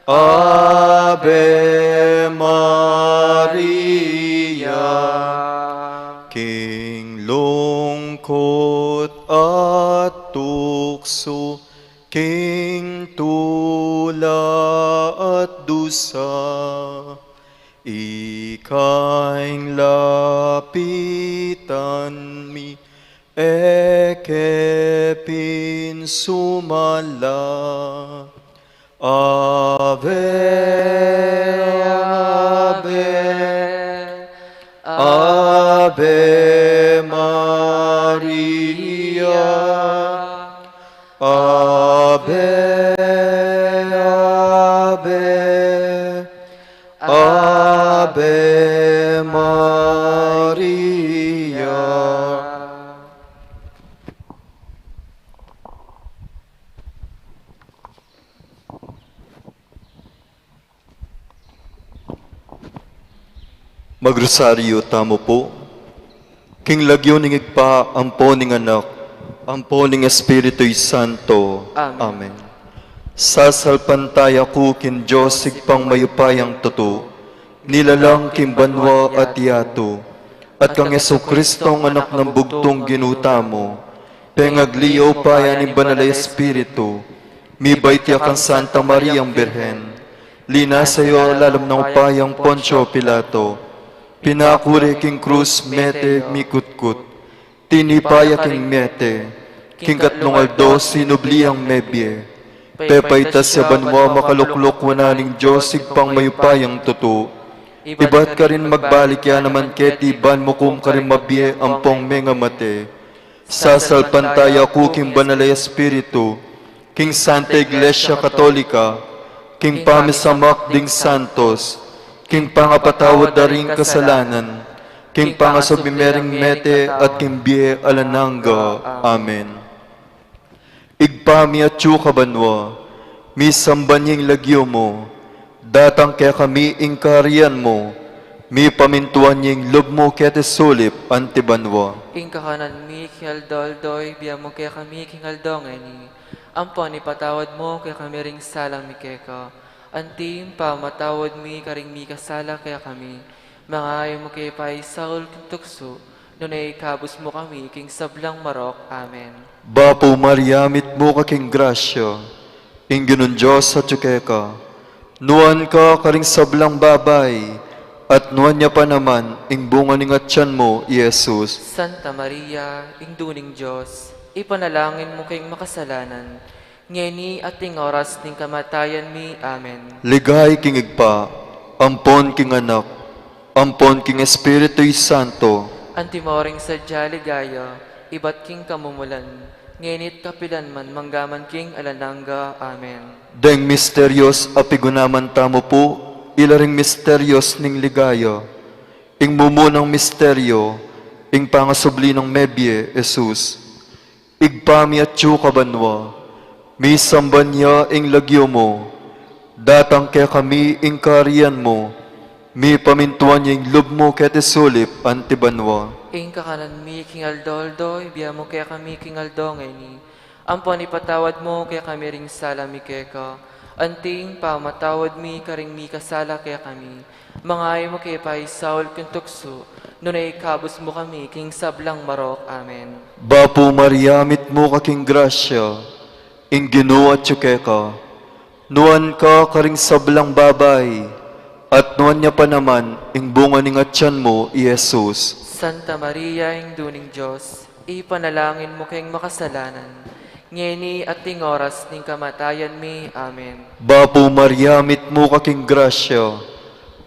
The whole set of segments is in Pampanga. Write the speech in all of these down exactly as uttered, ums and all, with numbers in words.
Ave Maria. King lungkot at tukso, king tula at dusa, ika ing lapitan mi, e ke pin sumala. Ave, Ave, Ave Maria. Ave, Ave, Ave Maria. Magrosaryo tamu pu. King lagyu ning Ibpa, ampo ning Anak, ampo ning Espiritu Santo. Amen. Amen. Sasalpantaya ku king Dios Ibpang mayupayang tutu, nilalang king banua at yatu, at kang Jesucristong Anak nang bugtung Ginu tamu, pengagliyu pa ya ning Banal a Espiritu, mibait ya kang Santa Mariang Birhen, linasa ya lalam ning upayang Poncio Pilato, pinakuri king krus, mete, mikutkut, tinipa ya king mete, king katlung aldo sinubli yang mebie, pepaitas ya banua, makalukluk wanan ning Dios Ibpang mayupayang tutu, ibat karin magbalik ya naman keti ban mukum karing mabie ampong mengamate. Sasalpantaya ku king Banal a Espiritu, king Santa Iglesia Katolika, king pamisamak ding santos, king pangapatawad da ring kasalanan, king pangasubli me ring mete at king bie alang angga. Amen. Ibpa mi atsu ka banua, misamban ya ing lagyu mu, datang kekami ing kayarian mu, mipamintuan ya ing lub mu keti sulip anti banua. Ing kakanan mi king aldo-aldo ibie mu kekami king aldo ngeni, ampon ipatawad mu kekami ring sala mi keka, anti ing pamamatawad mi karing mikasala kekami. Manga e mu ke paisaul king tuksu, nune ikabus mu kami king sablang marok. Amen. Bapu Maria, mitmu ka king grasya, ing Ginung Dios atyu keka. Nuan ka karing sablang babai, at nuan ya pa naman ing bunga ning atyan mu, i Jesus. Santa Maria, Indu ning Dios, ipanalangin mu keng makasalanan, ngeni at ing oras ning kamatayan mi. Amen. Ligaya king Ibpa, ampon king Anak, ampon king Espiritu Santo. Antimo ring sadya ligaya, ibat king kamumulan, ngeni't kapilan man, manggaman king alang angga. Amen. Deng misterios a pigunaman tamu pu, ila ring misterios ning ligaya. Ing mumunang misterio, ing pangasubli nang mebie, Jesus. Ibpa mi atyu ka banua, misamban ya ing lagyu mu, datang kekami ing kayarian mu, mipamintuan ya ing lub mu keti sulip anti banua. Ing kakanan mi king aldo-aldo, ibie mu kekami king aldo ngeni, ampon ipatawad mu kekami ring sala mi keka, anti ing pamamatawad mi karing mikasala kekami. Manga e mu ke paisaul king tuksu, nune ikabus mu kami king sablang marok. Amen. Bapu Maria, mitmu ka king grasya, ing Ginu atyu keka. Nuan ka karing sablang babai, at nuan ya pa naman ing bunga ning atyan mu, i Jesus. Santa Maria, Indu ning Dios, ipanalangin mu keng makasalanan, ngeni at ing oras ning kamatayan mi. Amen. Bapu Maria, mitmu ka king grasya,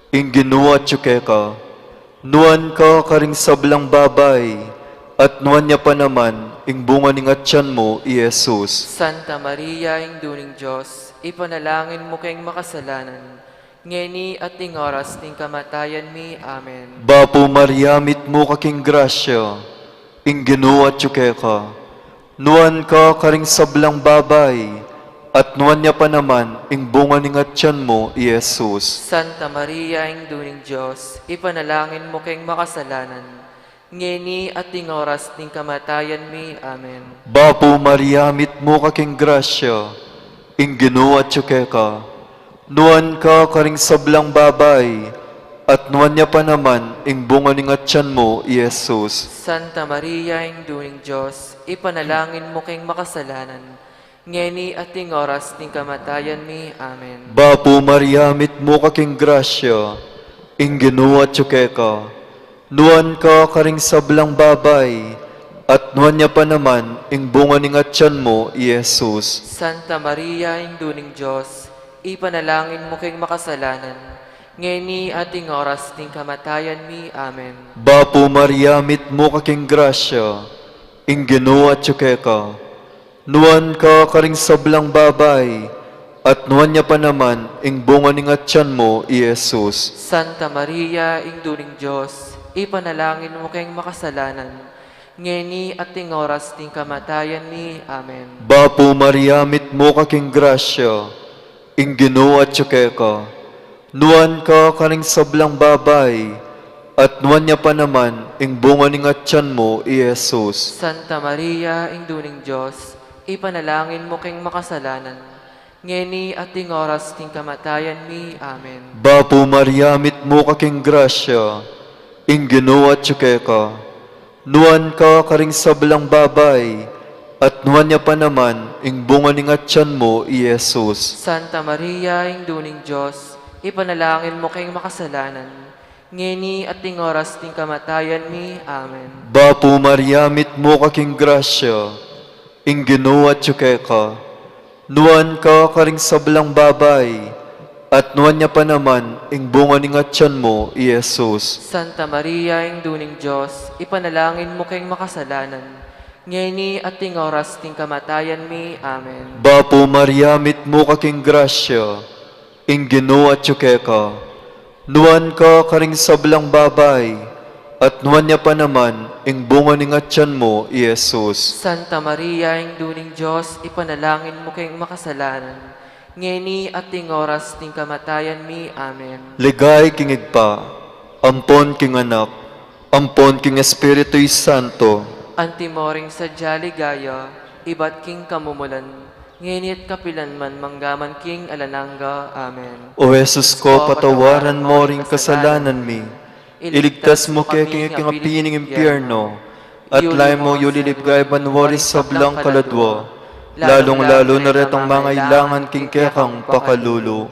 ing Ginu atyu keka. Nuan ka karing sablang babai, at nuan ya pa naman ing bunga ning atyan mu, i Jesus. Santa Maria, Indu ning Dios, ipanalangin mu keng makasalanan, ngeni at ing oras ning kamatayan mi. Amen. Bapu Maria, mitmu ka king grasya, ing Ginu atyu keka. Nuan ka karing sablang babai, at nuan ya pa naman ing bunga ning atyan mu, i Jesus. Santa Maria, Indu ning Dios, ipanalangin mu keng makasalanan, ngeni at ing oras ning kamatayan mi. Amen. Bapu Maria, mitmu ka king grasya, ing Ginu atyu keka. Nuan ka karing sablang babai, at nuan ya pa naman ing bunga ning atyan mu, i Jesus. Santa Maria, Indu ning Dios, ipanalangin mu keng makasalanan, ngeni at ing oras ning kamatayan mi. Amen. Bapu Maria, mitmu ka king grasya, ing Ginu atyu keka. Nuan ka karing sablang babai, at nuan ya pa naman ing bunga ning atyan mu, i Jesus. Santa Maria, Indu ning Dios, ipanalangin mu keng makasalanan, ngeni at ing oras ning kamatayan mi. Amen. Bapu Maria, mitmu ka king grasya, ing Ginu atyu keka. Nuan ka karing sablang babai, at nuan ya pa naman ing bunga ning atyan mu, i Jesus. Santa Maria, Indu ning Dios, ipanalangin mu keng makasalanan, ngeni at ing oras ning kamatayan mi. Amen. Bapu Maria, mitmu ka king grasya, ing Ginu atyu keka. Nuan ka karing sablang babai, at nuan ya pa naman ing bunga ning atyan mu, i Jesus. Santa Maria, Indu ning Dios, ipanalangin mu keng makasalanan, ngeni at ing oras ning kamatayan mi. Amen. Bapu Maria, mitmu ka king grasya, ing Ginu atyu keka. Nuan ka karing sablang babai, at nuan ya pa naman ing bunga ning atyan mu, i Jesus. Santa Maria, Indu ning Dios, ipanalangin mu keng makasalanan, ngeni at ing oras ning kamatayan mi. Amen. Bapu Maria, mitmu ka king grasya, ing Ginu atyu keka. Nuan ka karing sablang babai, at nuan ya pa naman ing bunga ning atyan mu, i Jesus. Santa Maria, Indu ning Dios, ipanalangin mu keng makasalanan, ngeni at ing oras ning kamatayan mi. Amen. Bapu Maria, mitmu ka king grasya, ing Ginu atyu keka. Nuan ka karing sablang babai, at nuan ya pa naman ing bunga ning atyan mu, i Jesus. Santa Maria, Indu ning Dios, ipanalangin mu keng makasalanan, ngeni at ing oras ning kamatayan mi. Amen. Ligaya king Ibpa, ampon king Anak, ampon king Espiritu Santo. Antimo ring sadya ligaya, ibat king kamumulan, ngeni at kapilan man, mangga man king alang angga. Amen. O Jesus ko, patawaran mu ring kasalanan mi, iligtas mu kami king api ning impyerno, at lalam mu yu king banua ring sablang kaladua, lalung-lalu na retang mangailangan king kekang pakalulu.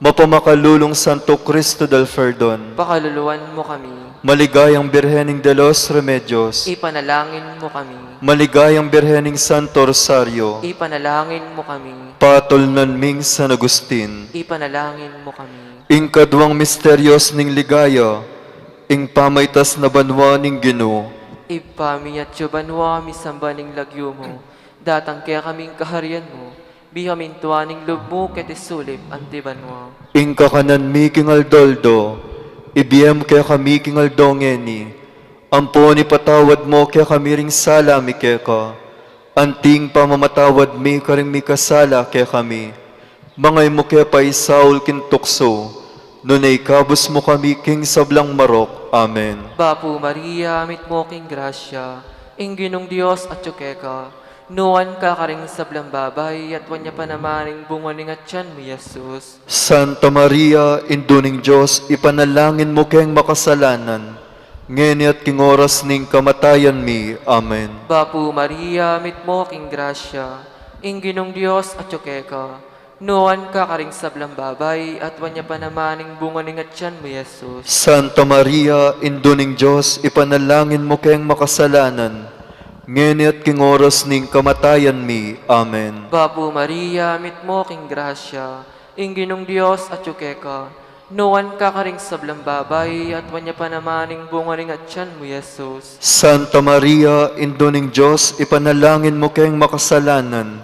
Mapamakalulung Santo Cristo del Perdon, pakaluluan mu kami. Maligayang Birhen de los Remedios, ipanalangin mu kami. Maligayang Birhen Santo Rosario, ipanalangin mu kami. Patulunan ming San Agustin, ipanalangin mu kami. Ing kaduang misteryos ning ligaya, ing pamaitas na banua ning Ginu. Ibpa mi atsu ka banua, misamban ya ing lagyu mu, datang kekami ing kaharian mu, mipamintuan ing lub mu keti sulip anti banua. Ing kakanan mi king aldo-aldo, ibie mu kekami king aldo ngeni. Ampon ipatawad mu kekami ring sala mi keka, anti ing pamamatawad mi karing mikasala kekami. Manga e mu ke paisaul king tuksu, nune ikabus mu kami king sablang marok. Amen. Bapu Maria, mitmu ka king grasya, ing Ginung Dios atsu keka. Nuan ka karing sablang babai, at nuan ya pa naman ing bunga ning atyan mu, i Jesus. Santa Maria, Indu ning Dios, ipanalangin mu keng makasalanan, ngeni at king oras ning kamatayan mi. Amen. Bapu Maria, mitmu ka king grasya, ing Ginung Dios atsu keka. Nuan ka karing sablang babai, at nuan ya pa naman ing bunga ning atyan mu, i Jesus. Santa Maria, Indu ning Dios, ipanalangin mu keng makasalanan, ngeni at king oras ning kamatayan mi. Amen. Bapu Maria, mitmu ka king grasya, ing Ginung Dios atsu keka. Nuan ka karing sablang babai, at nuan ya pa naman ing bunga ning atyan mu, i Jesus. Santa Maria, Indu ning Dios, ipanalangin mu keng makasalanan,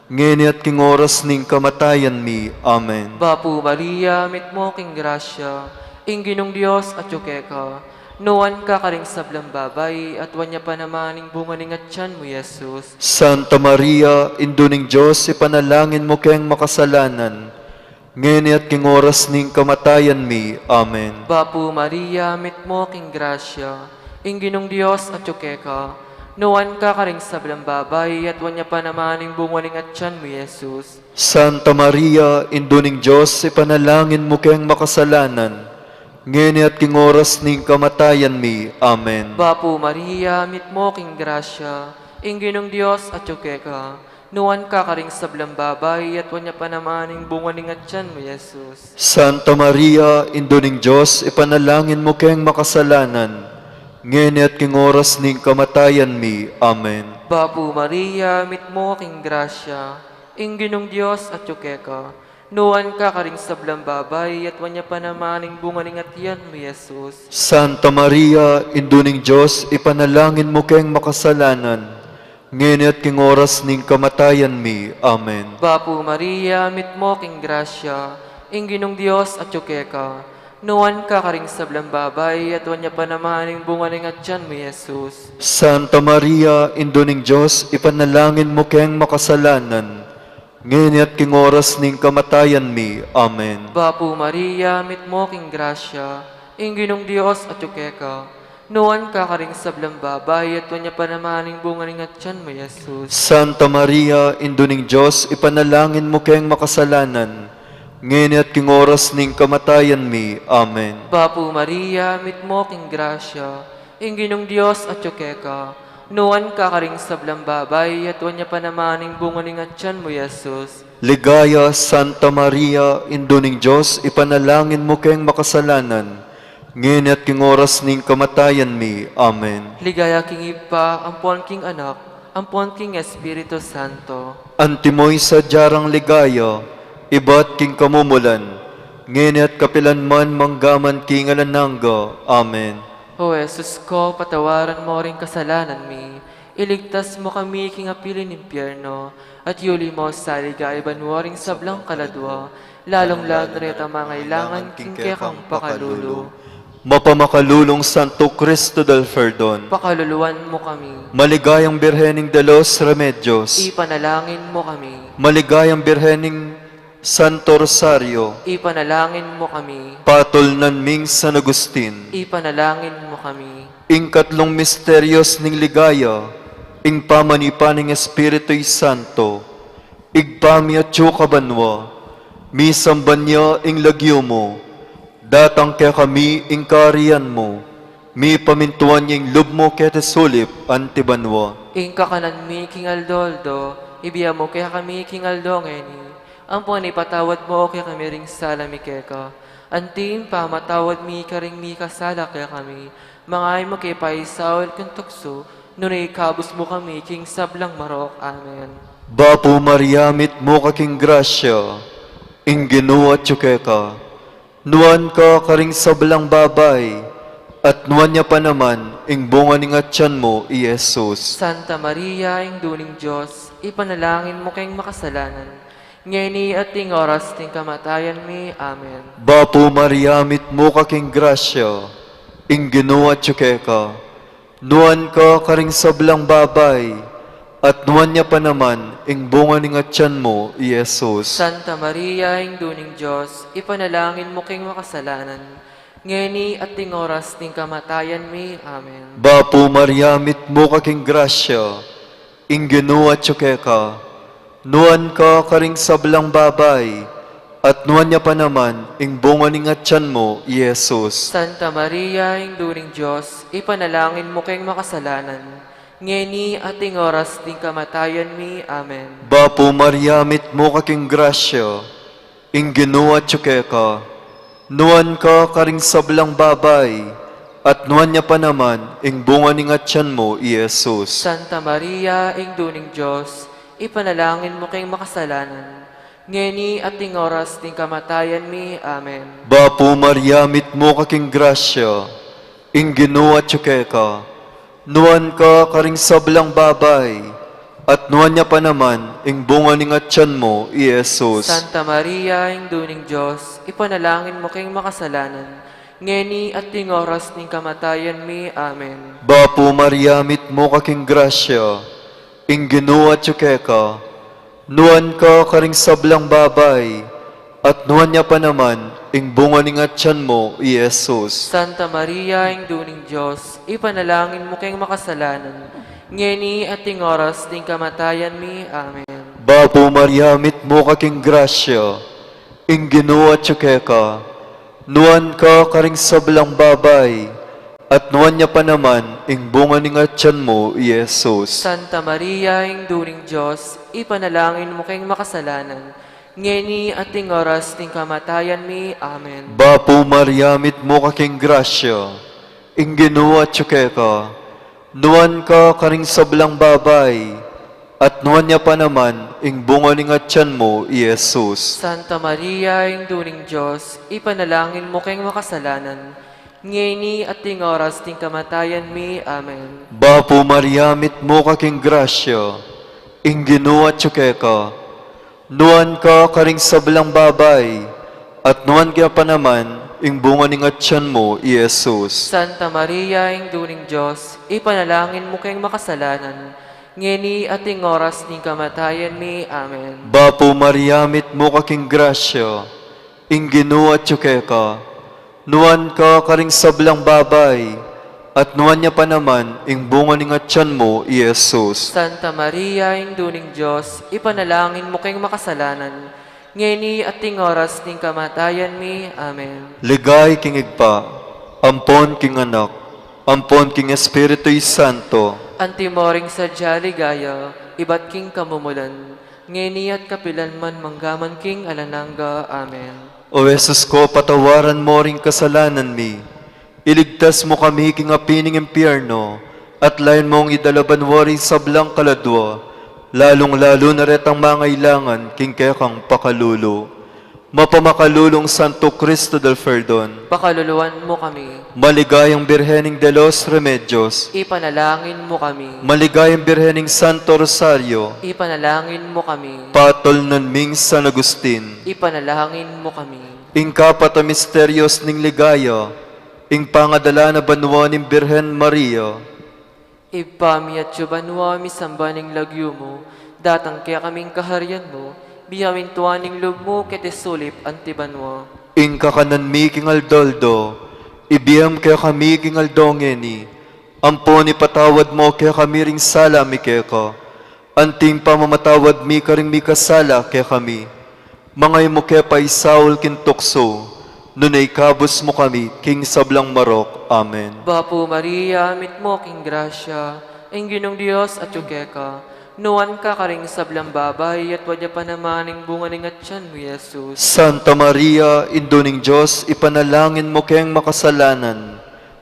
ngeni at king oras ning kamatayan mi. Amen. Bapu Maria, mitmu ka king grasya, ing Ginung Dios atsu keka. Nuan ka karing sablang babai, at nuan ya pa naman ing bunga ning atyan mu, i Jesus. Santa Maria, Indu ning Dios, ipanalangin mu keng makasalanan, ngeni at king oras ning kamatayan mi. Amen. Bapu Maria, mitmu ka king grasya, ing Ginung Dios atsu keka. Nuan ka karing sablang babai, at nuan ya pa naman ing bunga ning atian mu, Jesus. Santa Maria, Indu ning Dios, ipanalangin mu keng makasalanan, ngeni at king oras ning kamatayan mi. Amen. Bapu Maria, mitmu ka king grasya, ing Ginung Dios atyu keka. Nuan ka karing sablang babai, at nuan ya pa naman ing bunga ning atian mu, Jesus. Santa Maria, Indu ning Dios, ipanalangin mu keng makasalanan, ngeni at king oras ning kamatayan mi. Amen. Bapu Maria, mitmu ka king grasya, ing Ginung Dios atyu keka. Nuan ka karing sablang babai, at nuan ya pa naman ing bunga ning atian mu, Jesus. Santa Maria, Indu ning Dios, ipanalangin mu keng makasalanan, ngeni at king oras ning kamatayan mi. Amen. Bapu Maria, mitmu ka king grasya, ing Ginung Dios atyu keka. Nuan ka karing sablang babai, at nuan ya pa naman ing bunga ning atian mu, Jesus. Santa Maria, Indu ning Dios, ipanalangin mu keng makasalanan, ngeni at king oras ning kamatayan mi. Amen. Bapu Maria, mitmu ka king grasya, ing Ginung Dios atyu keka. Nuan ka karing sablang babai, at nuan ya pa naman ing bunga ning atian mu, Jesus. Santa Maria, Indu ning Dios, ipanalangin mu keng makasalanan, ngeni at king oras ning kamatayan mi. Amen. Bapu Maria, mitmu ka king grasya, ing Ginung Dios atyu keka. Nuan ka karing sablang babai, at nuan ya pa naman ing bunga ning atian mu, Jesus. Ligaya, Santa Maria, Indu ning Dios, ipanalangin mu keng makasalanan, ngeni at king oras ning kamatayan mi. Amen. Ligaya king Ibpa, ampon king Anak, ampon king Espiritu Santo. Antimo ing sadya rang ligaya, ibat king kamumulan, ngeni at kapilan man, mangga man king alang angga. Amen. O Jesus ko, patawaran mu ring kasalanan mi, iligtas mu kami king api ning impyerno, at yuli mu sa king ligaya banua ring sablang kaladua, lalung-lalu na retang mangailangan king kekang pakalulu. Mapamakalulung Santo Cristo del Perdon, pakaluluan mu kami. Maligayang Birhen de los Remedios, ipanalangin mu kami. Maligayang Birhen Santo Rosario, ipanalangin mu kami. Patol nang San Agustin, ipanalangin mu kami. Ing katlung misterios ning ligaya, ing pamanipa ning Espiritu Santo. Ibpa mi atsu ka banua, misamban ya ing lagyu mu, datang kekami ing kayarian mu, mipamintuan ya ing lub mu keti sulip anti banua. Ing kakanan mi king aldo-aldo, ibie mu kekami king aldo ngeni, ampon ipatawad mu kekami ring sala mi keka, anti ing pamamatawad mi karing mikasala kekami, manga e mu ke paisaul king tuksu, nune ikabus mu kami king sablang marok. Amen. Bapu Maria, mitmu ka king grasya, ing Ginu atyu keka. Nuan ka karing sablang babai, at nuan ya pa naman ing bunga ning atian mu, i Jesus. Santa Maria, Indu ning Dios, ipanalangin mu keng makasalanan, ngeni at king oras ning kamatayan mi. Amen. Bapu Maria, mitmu ka king grasya, ing Ginu atyu keka. Nuan ka karing sablang babai, at nuan ya pa naman ing bunga ning atian mu, i Jesus. Santa Maria, Indu ning Dios, ipanalangin mu keng makasalanan, ngeni at king oras ning kamatayan mi. Amen. Bapu Maria, mitmu ka king grasya, ing Ginu atyu keka. Nuan ka karing sablang babai, at nuan ya pa naman ing bunga ning atian mu, i Jesus. Santa Maria, Indu ning Dios, ipanalangin mu keng makasalanan, ngeni at king oras ning kamatayan mi. Amen. Bapu Maria, mitmu ka king grasya, ing Ginu atyu keka. Nuan ka karing sablang babai, at nuan ya pa naman ing bunga ning atian mu, i Jesus. Santa Maria, Indu ning Dios, ipanalangin mu keng makasalanan, ngeni at king oras ning kamatayan mi. Amen. Bapu Maria, mitmu ka king grasya, ing Ginu atyu keka. Nuan ka karing sablang babai, at nuan ya pa naman ing bunga ning atian mu, i Jesus. Santa Maria, Indu ning Dios, ipanalangin mu keng makasalanan, ngeni at king oras ning kamatayan mi. Amen. Bapu Maria, mitmu ka king grasya, ing Ginu atyu keka. Nuan ka karing sablang babai, at nuan ya pa naman ing bunga ning atian mu, i Jesus. Santa Maria, Indu ning Dios, ipanalangin mu keng makasalanan, Ngeni at king oras ning kamatayan mi. Amen. Bapu Maria, mitmu ka king grasya, ing Ginu atyu keka, nuan ka karing sablang babai, at nuan ya pa naman ing bunga ning atyan mu, i Jesus. Santa Maria, Indu ning Dios, ipanalangin mu keng makasalanan, ngeni at king oras ning kamatayan mi. Amen. Bapu Maria, mitmu ka king grasya, ing Ginu atyu keka, nuan ka karing sablang babai, at nuan ya pa naman ing bunga ning atyan mu, i Jesus. Santa Maria, Indu ning Dios, ipanalangin mu keng makasalanan, ngeni at king oras ning kamatayan mi. Amen. Bapu Maria, mitmu ka king grasya, ing Ginu atyu keka, nuan ka karing sablang babai, at nuan ya pa naman ing bunga ning atyan mu, i Jesus. Santa Maria, Indu ning Dios, ipanalangin mu keng makasalanan, ngeni at king oras ning kamatayan mi. Amen. Bapu Maria, mitmu ka king grasya, ing Ginu atyu keka, nuan ka karing sablang babai, at nuan ya pa naman ing bunga ning atyan mu, i Jesus. Santa Maria, Indu ning Dios, ipanalangin mu keng makasalanan, ngeni at king oras ning kamatayan mi. Amen. Ligaya king Ibpa, ampon king Anak, ampon king Espiritu Santo. Antimo ring sadya ligaya, ibat king kamumulan, ngeni at kapilan man, mangga man king alang angga. Amen. O Jesus ko, patawaran mu ring kasalanan mi, iligtas mu kami king api ning impyerno, at layan mung idala banua ring sablang kaladua, lalung-lalu na retang mangailangan king kekang pakalulu. Mapamakalulung Santo Cristo del Perdon, pakaluluan mu kami. Maligayang Birhen de los Remedios, ipanalangin mu kami. Maligayang Birhen Santo Rosario, ipanalangin mu kami. Patol nang San Agustin, ipanalangin mu kami. Ing kapat a misteryos ning ligaya, ing pangadala na banua ning Birhen Maria. Ibpa mi atsu banua, misamban ing lagyu mu, datang kekami ing kaharian mu, mipamintuan ing lub mu keti sulip anti banua. Ing kakanan mi king aldo-aldo, ibie mu kekami king aldo ngeni, ampon ipatawad mu kekami ring sala mi keka, anti ing pamamatawad mi karing mikasala kekami. Manga e mu ke paisaul king tuksu, nune ikabus mu kami king sablang marok. Amen. Bapu Maria, mitmu ka king grasya, ing Ginung Dios atyu keka, nuan ka karing sablang babai, at nuan ya pa naman ing bunga ning atyan mu, i Jesus. Santa Maria, Indu ning Dios, ipanalangin mu keng makasalanan,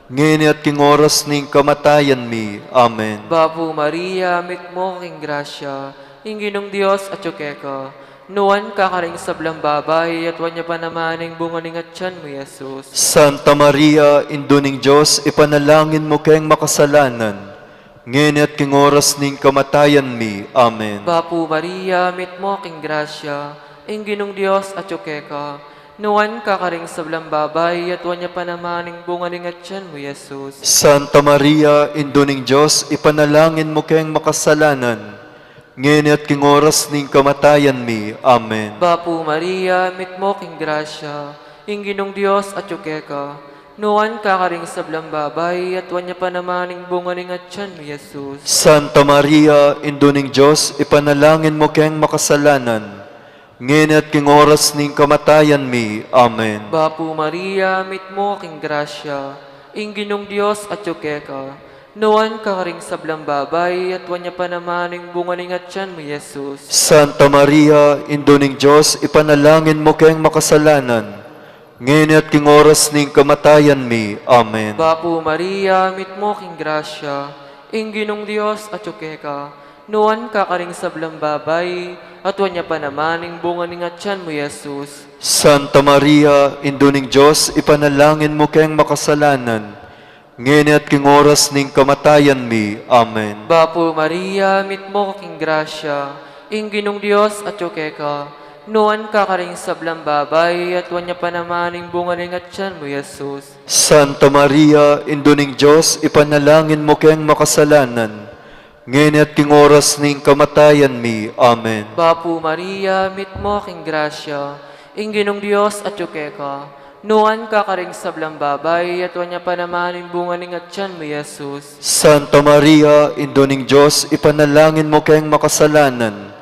ngeni at king oras ning kamatayan mi. Amen. Bapu Maria, mitmu ka king grasya, ing Ginung Dios atyu keka, nuan ka karing sablang babai, at nuan ya pa naman ing bunga ning atyan mu, i Jesus. Santa Maria, Indu ning Dios, ipanalangin mu keng makasalanan, ngeni at king oras ning kamatayan mi. Amen. Bapu Maria, mitmu ka king grasya, ing Ginung Dios atyu keka, nuan ka karing sablang babai, at nuan ya pa naman ing bunga ning atyan mu, i Jesus. Santa Maria, Indu ning Dios, ipanalangin mu keng makasalanan, ngeni at king oras ning kamatayan mi. Amen. Bapu Maria, mitmu ka king grasya, ing Ginung Dios atyu keka, nuan ka karing sablang babai, at nuan ya pa naman ing bunga ning atyan mu, i Jesus. Santa Maria, Indu ning Dios, ipanalangin mu keng makasalanan, ngeni at king oras ning kamatayan mi. Amen. Bapu Maria, mitmu ka king grasya, ing Ginung Dios atyu keka, nuan ka karing sablang babai, at nuan ya pa naman ing bunga ning atyan mu, i Jesus. Santa Maria, Indu ning Dios, ipanalangin mu keng makasalanan, ngeni at king oras ning kamatayan mi. Amen. Bapu Maria, mitmu ka king grasya, ing Ginung Dios atyu keka, nuan ka karing sablang babai, at nuan ya pa naman ing bunga ning atyan mu, i Jesus. Santa Maria, Indu ning Dios, ipanalangin mu keng makasalanan, ngeni at king oras ning kamatayan mi. Amen. Bapu Maria, mitmu ka king grasya, ing Ginung Dios atyu keka, nuan ka karing sablang babai, at nuan ya pa naman ing bunga ning atyan mu, i Jesus. Santa Maria, Indu ning Dios, ipanalangin mu keng makasalanan, ngeni at king oras ning kamatayan mi. Amen. Bapu Maria, mitmu ka king grasya, ing Ginung Dios atyu keka, Nuan ka karing sablang babai, at nuan ya pa naman ing bunga ning atian mu, Jesus. Santa Maria, Indu ning Dios, ipanalangin mu keng makasalanan,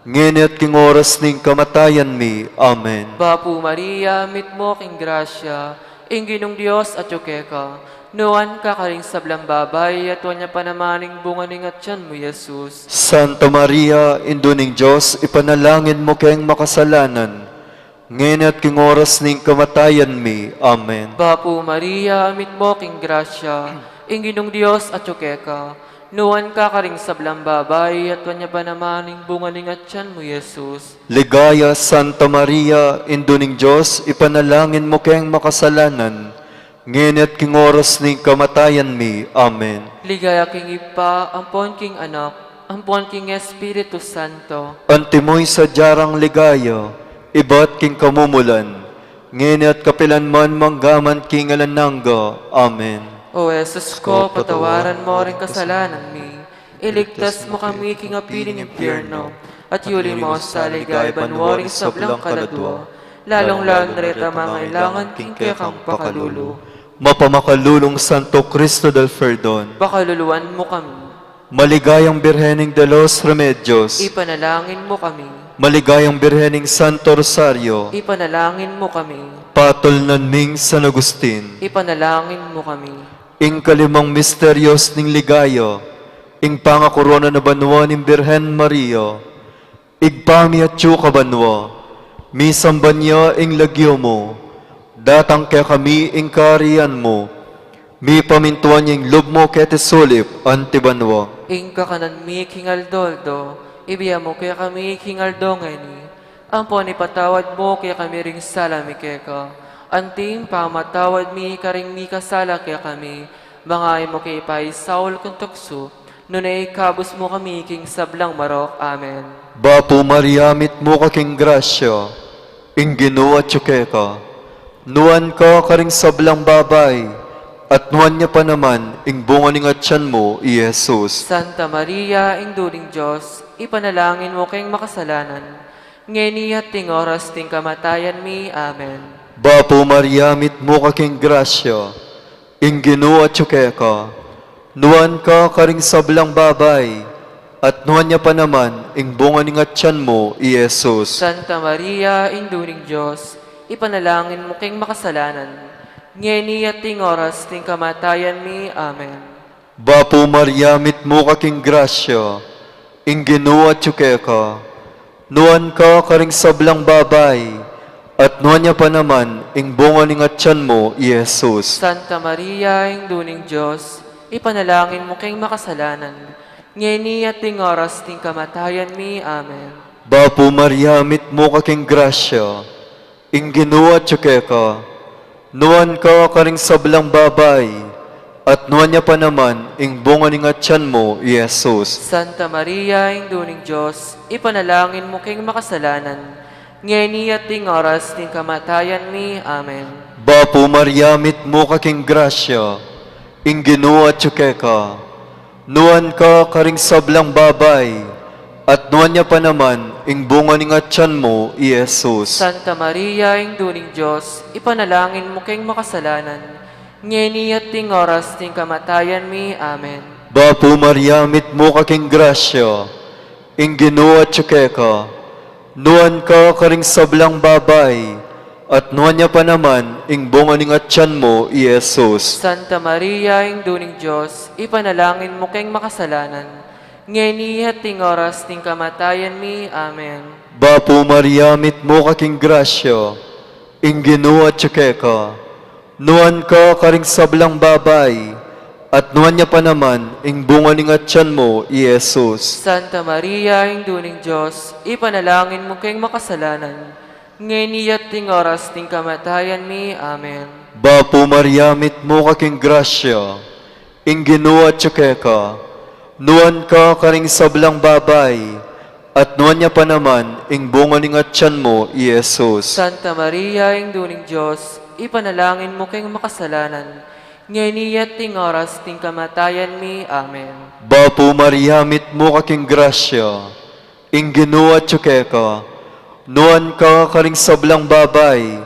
ngeni at king oras ning kamatayan mi. Amen. Bapu Maria, mitmu ka king grasya, ing Ginung Dios atyu keka. Nuan ka karing sablang babai, at nuan ya pa naman ing bunga ning atian mu, Jesus. Santa Maria, Indu ning Dios, ipanalangin mu keng makasalanan, ngeni at king oras ning kamatayan mi. Amen. Bapu Maria, mitmu ka king grasya, ing Ginung Dios atyu keka. Nuan ka karing sablang babai, at nuan ya pa naman ing bunga ning atian mu, Jesus. Ligaya, Santa Maria, Indu ning Dios, ipanalangin mu keng makasalanan, ngeni at king oras ning kamatayan mi. Amen. Ligaya king Ibpa, ampon king Anak, ampon king Espiritu Santo. Antimo ing sadya rang ligaya, ibat king kamumulan, ngeni at kapilan man, manggaman king alang angga. Amen. O Jesus ko, patawaran mu ring kasalanan mi, iligtas mu kami king api ning impyerno, at yuli mu sa ligaya banua ring sablang kaladua, lalung-lalu na reta mangailangan king kekang pakalulu. Mapamakalulung Santo Cristo del Perdon, pakaluluan mu kami. Maligayang Birhen de los Remedios, ipanalangin mu kami. Maligayang Birhen ning Santo Rosario, ipanalangin mu kami. Patulunan ming San Agustin, ipanalangin mu kami. Ing kalimang misterios ning ligaya, ing pangakorona na banua ning Birhen Maria. Ibpa mi atyu ka banua, misamban ya ing lagyu mu, datang kekami ing kayarian mu, mipamintuan ya ing lub mu keti sulip anti banua. Ing kakanan mi king aldo-aldo, ibie mu kekami king aldo ngeni, ampon ipatawad mu kekami ring sala mi keka, anti ing pamamatawad mi karing mikasala kekami, manga e mu ke paisaul king tuksu, nune ikabus mu kami king sablang marok. Amen. Bapu Maria, mitmu ka king grasya, ing Ginu atyu keka. Nuan ka karing sablang babai, at nuan ya pa naman ing bunga ning atyan mu, i Jesus. Santa Maria, Indu ning Dios, ipanalangin mu keng makasalanan, ngeni at king oras ning kamatayan mi. Amen. Bapu Maria, mitmu ka king grasya, ing Ginu atyu keka. Nuan ka karing sablang babai, at nuan ya pa naman ing bunga ning atyan mu, i Jesus. Santa Maria, Indu ning Dios, ipanalangin mu keng makasalanan, ngeni at king oras ning kamatayan mi. Amen. Bapu Maria, mitmu ka king grasya, ing Ginu atyu keka. Nuan ka karing sablang babai, at nuan ya pa naman ing bunga ning atyan mu, i Jesus. Santa Maria, Indu ning Dios, ipanalangin mu keng makasalanan, ngeni at king oras ning kamatayan mi. Amen. Bapu Maria, mitmu ka king grasya, ing Ginu atyu keka. Nuan ka karing sablang babai, at nuan ya pa naman ing bunga ning atyan mu, i Jesus. Santa Maria, Indu ning Dios, ipanalangin mu keng makasalanan, ngeni at king oras ning kamatayan mi. Amen. Bapu Maria, mitmu ka king grasya, ing Ginu atyu keka. Nuan ka karing sablang babai, at nuan ya pa naman ing bunga ning atyan mu, i Jesus. Santa Maria, Indu ning Dios, ipanalangin mu keng makasalanan, ngeni at king oras ning kamatayan mi. Amen. Bapu Maria, mitmu ka king grasya, ing Ginu atyu keka. Nuan ka karing sablang babai, at nuan ya pa naman ing bunga ning atyan mu, i Jesus. Santa Maria, Indu ning Dios, ipanalangin mu keng makasalanan, ngeni at king oras ning kamatayan mi. Amen. Bapu Maria, mitmu ka king grasya, ing Ginu atyu keka. Nuan ka karing sablang babai, at nuan ya pa naman ing bunga ning atyan mu, i Jesus. Santa Maria, Indu ning Dios, ipanalangin mu keng makasalanan, ngeni at king oras ning kamatayan mi. Amen. Bapu Maria, mitmu ka king grasya, ing Ginu atyu keka. Nuan ka karing sablang babai, at nuan ya pa naman ing bunga ning atyan mu, i Jesus. Santa Maria, Indu ning Dios, ipanalangin mu keng makasalanan, ngeni at king oras ning kamatayan mi. Amen. Bapu Maria, mitmu ka king grasya, ing Ginu atyu keka. Nuan ka karing sablang babai,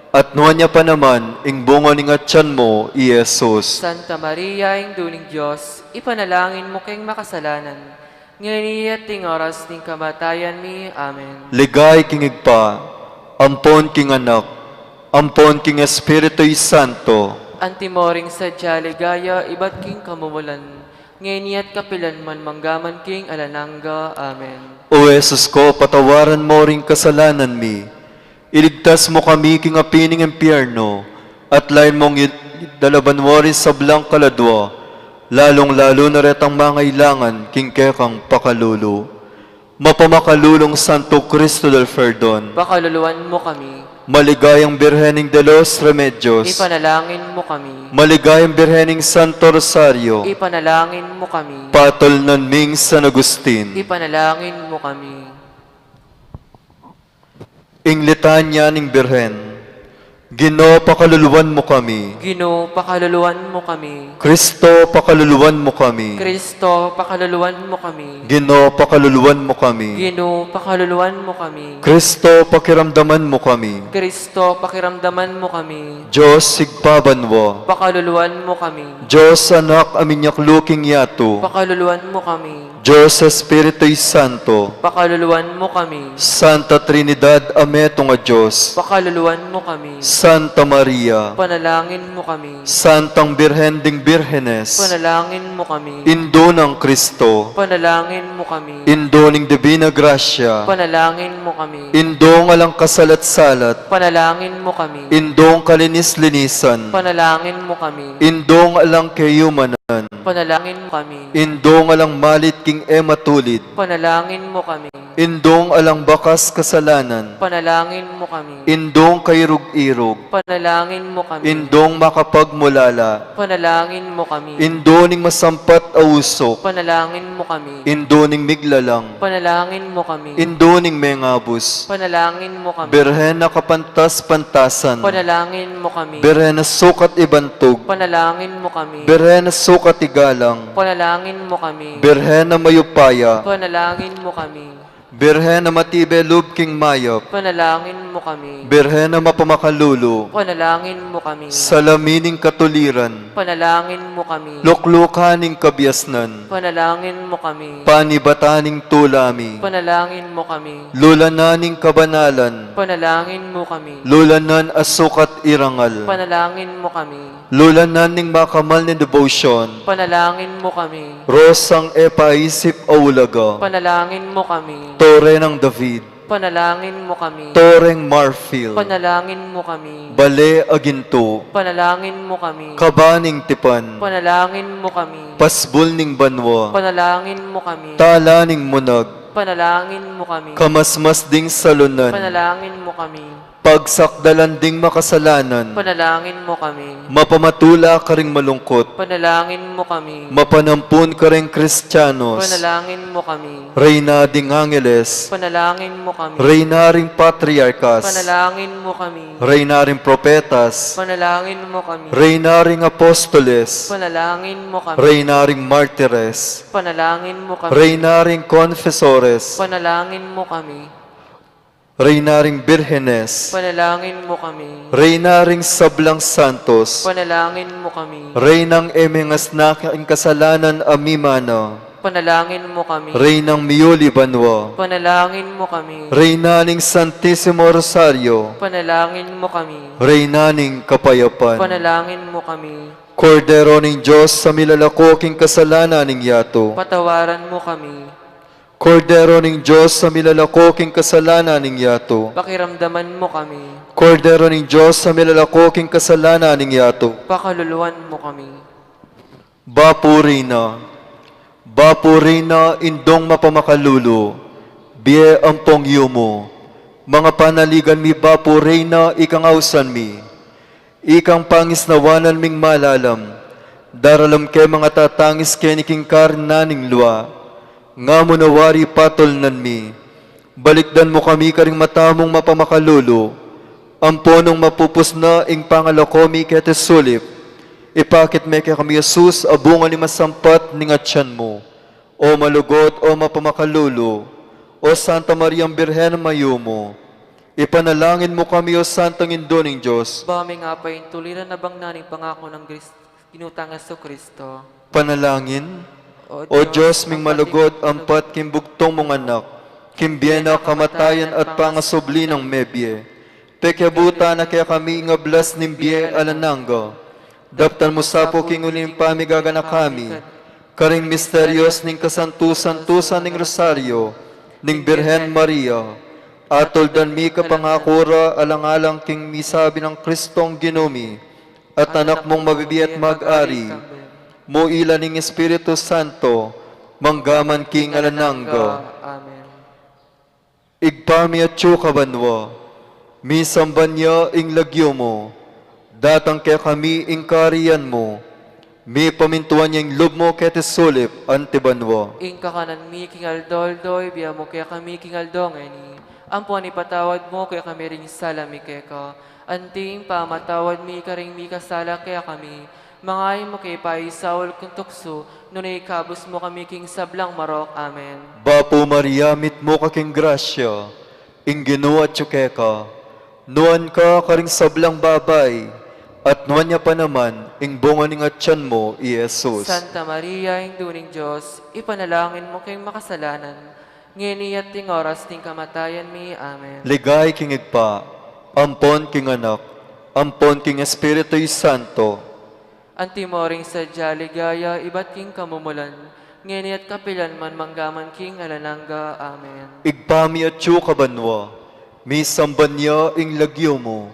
At nuan ya pa naman ing bunga ning atyan mu, i Jesus. Santa Maria, Indu ning Dios, ipanalangin mu keng makasalanan, ngeni at king oras ning kamatayan mi. Amen. Ligaya king Ibpa, ampon king Anak, ampon king Espiritu Santo. Antimo ring sadya ligaya ibat king kamumulan, ngeni at kapilan man, manggaman king alang angga. Amen. O Jesus ko, patawaran mu ring kasalanan mi, iligtas mu kami king api ning impyerno, at lain mung id-, dalaban mu ring sablang kaladua, lalung-lalu na retang mangailangan king kekang pakalulu. Mapamakalulung Santo Cristo del Perdon, pakaluluan mu kami. Maligayang Birhen de los Remedios, ipanalangin mu kami. Maligayang Birhen Santo Rosario, ipanalangin mu kami. Patol ning San Agustin, ipanalangin mu kami. Ing Litanya ning Birhen. Ginu, pakaluluan mu kami. Ginu, pakaluluan mu kami. Kristo, pakaluluan mu kami. Kristo, pakaluluan mu kami. Ginu, pakaluluan mu kami. Ginu, pakaluluan mu kami. Kristo, pakiramdaman mu kami. Kristo, pakiramdaman mu kami. Dios Ibpa banua, pakaluluan mu kami. Dios Anak a minyaklu king yatu, pakaluluan mu kami. Dios Espiritu Santo, pakaluluan mu kami. Santa Trinidad a metung a Dios, pakaluluan mu kami. Santa Maria, panalangin mu kami. Santang Birhen ding Birhenes, panalangin mu kami. Indu nang Kristo, panalangin mu kami. Indu ning Dibina Grasya, panalangin mu kami. Indung alang kasalat-salat, panalangin mu kami. Indung kalinis-linisan, panalangin mu kami. Indung alang kayumanan, panalangin mu kami. Indung alang malit king e matulid, panalangin mu kami. Indung alang bakas kasalanan, panalangin mu kami. Indung kairug-irug, panalangin mu kami. Indung makapagmulala, panalangin mu kami. Indu ning masampat a usuk, panalangin mu kami. Indu ning miglalang, panalangin mu kami. Indu ning mengabus, panalangin mu kami. Birhen a kapantas-pantasan, panalangin mu kami. Birhen a sukat ibantug, panalangin mu kami. Birhen a sukat igalang, panalangin mu kami. Birhen a mayupaya, panalangin mu kami. Birhen a matibe lub king mayap, panalangin mu kami. Birhen a mapamakalulu, panalangin mu kami. Salamin ning katuliran, panalangin mu kami. Luklukan ning kabiasnan, panalangin mu kami. Panibatan ning tula mi, panalangin mu kami. Lulanan ning kabanalan, panalangin mu kami. Lulanan a sukat irangal, panalangin mu kami. Lulanan ning makamal ning debosyon, panalangin mu kami. Rosang e paisip a ulaga, panalangin mu kami. Tore nang David, panalangin mu kami. Toreng marfil, panalangin mu kami. Bale a gintu, panalangin mu kami. Kaba ning tipan, panalangin mu kami. Pasbul ning banua, panalangin mu kami. Tala ning munag, panalangin mu kami. Kamasmas ding salunan, panalangin mu kami. Pagsakdalan ding makasalanan, panalangin mu kami. Mapamatula karing malungkut, panalangin mu kami. Mapanampun karing Kristianos, panalangin mu kami. Reyna ding Angeles, panalangin mu kami. Reyna ring Patriarkas, panalangin mu kami. Reyna ring Propetas, panalangin mu kami. Reyna ring Apostoles, panalangin mu kami. Reyna ring Martires, panalangin mu kami. Reyna ring Confesores, panalangin mu kami. Reyna ring Birhenes, panalangin mu kami. Reyna ring sablang santos, panalangin mu kami. Reynang e mengasna king kasalanan a mimana, panalangin mu kami. Reynang miyuli banua, panalangin mu kami. Reyna ning Santisimo Rosario, panalangin mu kami. Reyna ning kapayapan, panalangin mu kami. Kordero ning Dios a milalako king kasalanan ning yatu, patawaran mu kami. Kordero ning Dios a milalako king kasalanan ning yatu, pakiramdaman mu kami. Kordero ning Dios a milalako king kasalanan ning yatu, pakaluluan mu kami. Bapu Reyna, Bapu Reyna, Indung mapamakalulu, bie ampong yumu. Mga panaligan mi, Bapu Reyna, ikang ausan mi, ikang pangisnawanan ming malalam, daralam ke mga tatangis keni king karinan ning lua. Nga mu na wari patulnan mi, balikdan mu kami karing mata mung mapamakalulu. Ampo nung mapupus na ing pangalako mi keti sulip, ipakit me kekami i Jesus a bunga ning masampat ning atian mu. O malugud, o mapamakalulu, o Santa Mariang Birhen a mayumu, Ipanalangin mu kami, O Santang Indu ning Dios. Ba ming apaintuliran a bangnan ing pangaku nang Gris-, Ginu tang Jesucristo. Panalangin. O O Dios, Dios, ming ampat malugud, king ampat king bugtung mung Anak, king bie na, kamatayan at pangasubli nang mebie, pekiabutan na kekami ing ablas ning bie alang angga. Daptan mu sa pu king uli ning pamigaganaka mi karing misterios ning kasantu-santusan ning Rosario ning Birhen Maria. Atuldan mi kapangaku ra alang-alang king misabi nang Kristong Ginu mi at Anak mung mabibie at mag-ari, mu ila ning Espiritu Santo, mangga man king alang angga. Amen. Ibpa mi atsu ka banua, misamban ya ing lagyu mu, datang kekami ing kayarian mu, mipamintuan ya ing lub mu keti sulip anti banua. Ing kakanan mi king aldo-aldo ibie mu kekami king aldo ngeni, ampon ipatawad mu kekami ring sala mi keka, anti ing pamamatawad mi karing mikasala kekami, manga e mu ke paisaul king tuksu, nune ikabus mu kami king sablang marok. Amen. Bapu Maria, mitmu ka king grasya, ing Ginu atsu keka, nuan ka karing sablang babai, at nuan ya pa naman ing bunga ning atian mu, i Jesus. Santa Maria, Indu ning Dios, ipanalangin mu keng makasalanan, ngeni at king oras ning kamatayan mi. Amen. Ligaya king Ibpa, ampon king Anak, ampon king Espiritu Santo. Antimo ring sadya ligaya ibat king kamumulan, ngeni at kapilan man, mangga man king alang angga. Amen. Ibpa mi atsu ka banua, misamban ya ing lagyu mu,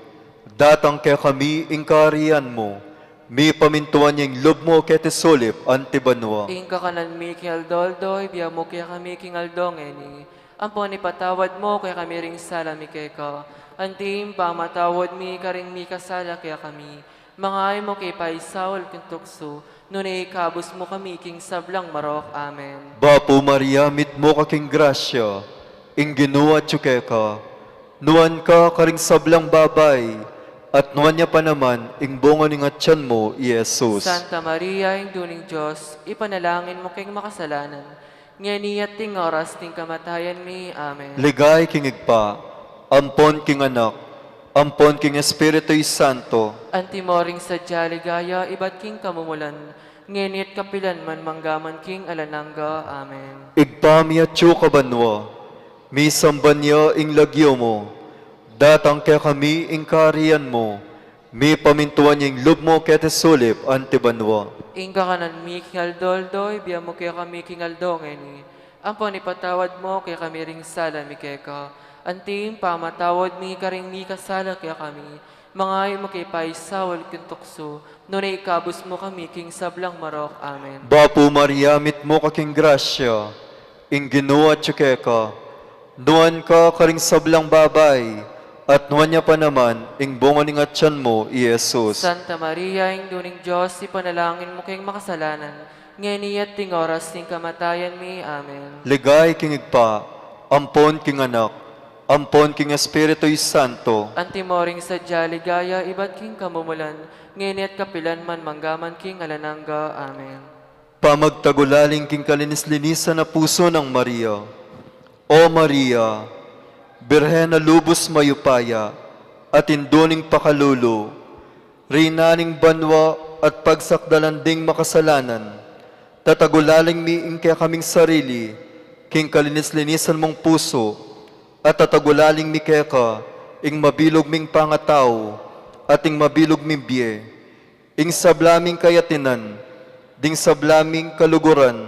datang kekami ing kayarian mu, mipamintuan ya ing lub mu keti sulip anti banua. Ing kakanan mi king aldo-aldo ibie mu kekami king aldo ngeni, ampon ipatawad mu kekami ring sala mi keka, anti ing pamamatawad mi karing mikasala kekami, manga e mu ke paisaul king tuksu, nune ikabus mu kami king sablang marok. Amen. Bapu Maria, mitmu ka king grasya, ing Ginu atsu keka, nuan ka karing sablang babai, at nuan ya pa naman ing bunga ning atian mu, i Jesus. Santa Maria, Indu ning Dios, ipanalangin mu keng makasalanan, ngeni at king oras ning kamatayan mi. Amen. Ligaya king Ibpa, ampon king Anak, ampon king Espiritu Santo. Antimo ring sadya ligaya ibat king kamumulan, ngeni at kapilan man, mangga man king alang angga. Amen. Ibpa mi atsu ka banua, misamban ya ing lagyu mu, datang kekami ing kayarian mu, mipamintuan ya ing lub mu keti sulip anti banua. Ing kakanan mi king aldo-aldo ibie mu kekami king aldo ngeni, ampon ipatawad mu kekami ring sala mi keka, anti ing pamamatawad mi karing mikasala kekami, manga e mu ke paisaul king tuksu, nune ikabus mu kami king sablang marok. Amen. Bapu Maria, mitmu ka king grasya, ing Ginu atsu keka, nuan ka karing sablang babai, at nuan ya pa naman ing bunga ning atian mu, i Jesus. Santa Maria, Indu ning Dios, ipanalangin mu keng makasalanan, ngeni at king oras ning kamatayan mi. Amen. Ligaya king Ibpa, ampon king Anak, ampon king Espiritu Santo. Antimo ring sadya ligaya ibat king kamumulan, ngeni at kapilan man, mangga man king alang angga. Amen. Pamagtagulaling king kalinis-linisan a pusu nang Maria. O Maria, Birhen a lubus mayupaya, at Indu ning pakalulu, Reyna ning banua at pagsakdalan ding makasalanan, tatagulaling mi ing kekaming sarili king kalinis-linisan mung pusu, at tatagulaling mi keka ing mabilug ming pangatau at ing mabilug ming bie, ing sabla ming kayatinan, ding sabla ming kaluguran,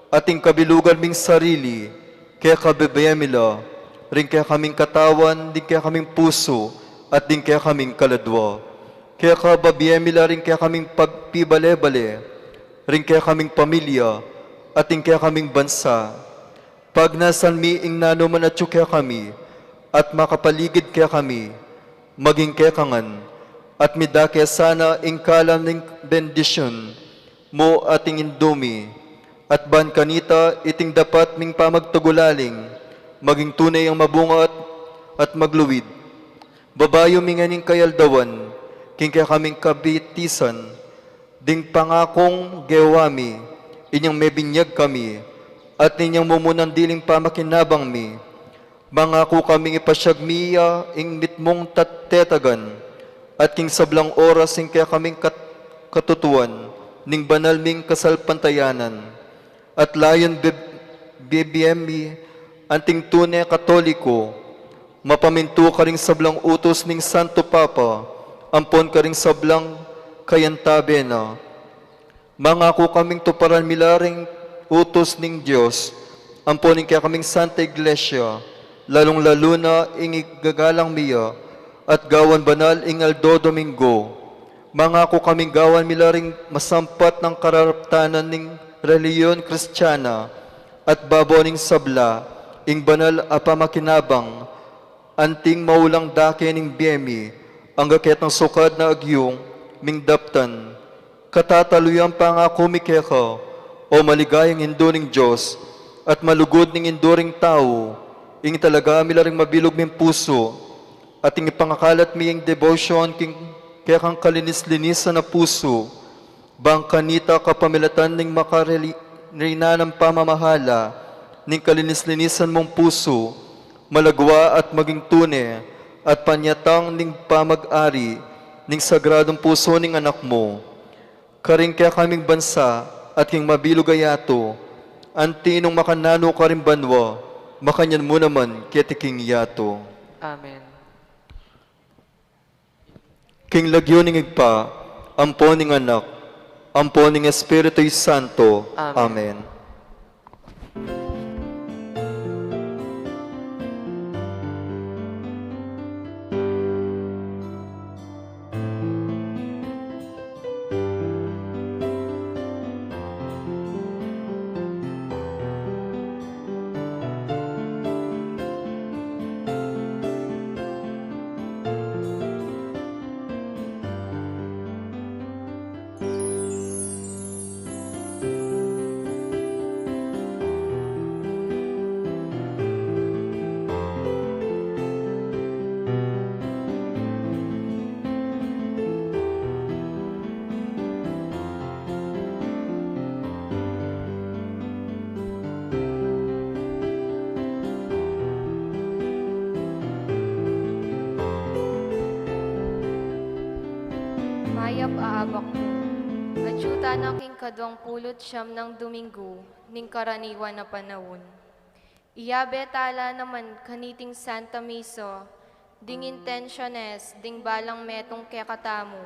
at ing kabilugan ming sarili, keka bibie mi la ring kekaming katawan, ding kekaming pusu, at ding kekaming kaladua. Keka bibie mi la ring kekaming pagpibale-bale, ring kekaming pamilya, at ding kekaming bansa. Pagnasan mi ing nanu man atyu kekami at makapaligid kekami, maging keka ngan, at midake sana ing kalam ning bendisyun mu at ing Indu mi, at ban kanita iting dapat ming pamagtagulaling maging tune yang mabunga at, at magluid. Babayu mi ngening kayaldawan king kekaming kabitisan, ding pangakung gewa mi inyang mebinyag kami, at inyang mumunang diling pamakinabang mi, Mangaku kaming ipasyag mi ya ing mitmung tat-, tetagan, at king sablang oras ing kekaming kat-, katutuan, ning banal ming kasalpantayanan. At layun bib-, bibie mi anting tune Katoliko, mapamintu karing sablang utus ning Santo Papa, ampon karing sablang kayantabe na. Mangaku kaming tuparan mi la ring utus ning Dios, ampon ing kekaming Santa Iglesia, lalung-lalu na ing igagalang mi ya, at gawan banal ing aldo Domingo. Mangaku kaming gawan mi la ring masampat nang karaptanan ning relihiyon Kristiana, at babo ning sabla, ing banal a pamakinabang, anting maulang dake ning bie mi, angga ketang sukad na agyu ming daptan. Katataluyan pangaku mi keka, o maligayang Indu ning Dios, at malugud ning Indu ring tau, ing italaga mi la ring mabilug ming pusu, at ing ipangakalat mi ing debosyon king kekang kalinis-linisan a pusu, bang kanita kapamilatan ning makareli-, reynan a pamamahala ning kalinis-linisan mung pusu, malagwa at maging tune, at panyatang ning pamag-ari ning sagradung pusu ning Anak mu, karing kekaming bansa at king mabilug a yatu, anti nung makananu karing banua, makanyan mu naman keti king yatu. Amen. King lagyu ning Ibpa, ampon ning Anak, ampon ning Espiritu Santo. Amen. Amen. Mayap a abak mu. Atyu tana king kaduang pulu't siyam nang Domingo ning karaniwan a panaun. Iyabe tala naman kaniting Santa Misa ding intensiones ding balang metung kekatamu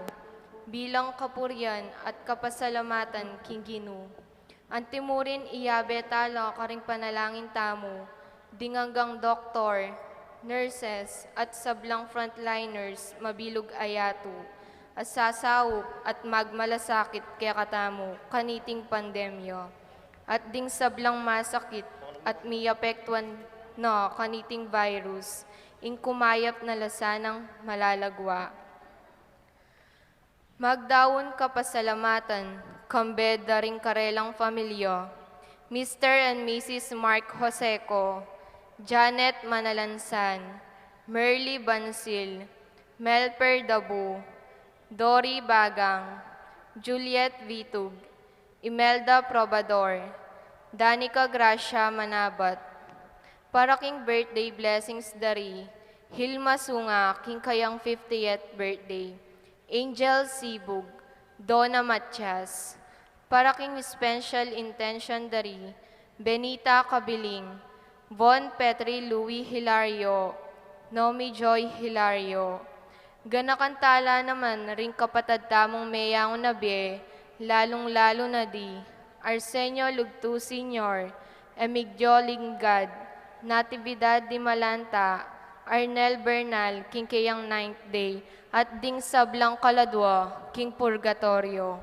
bilang kapurian at kapasalamatan king Ginu. Antimurin iyabe tala karing panalangin tamu ding anggang doktor, nurses, at sablang frontliners mabilug a yatu a sasaup at magmalasakit kekatamu kaniting pandemya, at ding sablang masakit at miapektuan na kaniting virus, ing kumayap na la sanang malalagwa. Magdaun kapasalamatan kambe da ring karelang familia, Mister and Missus Mark Joseco, Janet Manalansan, Merly Bansil, Melper Dabu, Dory Bagang, Juliet Vitug, Imelda Probador, Danica Gracia Manabat, para king birthday blessings da ri Hilma Sunga king kayang fiftieth birthday, Angel Sibug, Donna Matias, para king special intention da ri Benita Cabiling, Von Petri Louis Hilario, Nomi Joy Hilario. Ganakan tala naman ring kapatad tamung meyangu na bie, lalung-lalu na di Arsenio Lugtu Senior, Emigdio Lingad, Natividad di Malanta, Arnel Bernal, king keyang ninth day, at ding sablang kaladua king purgatorio.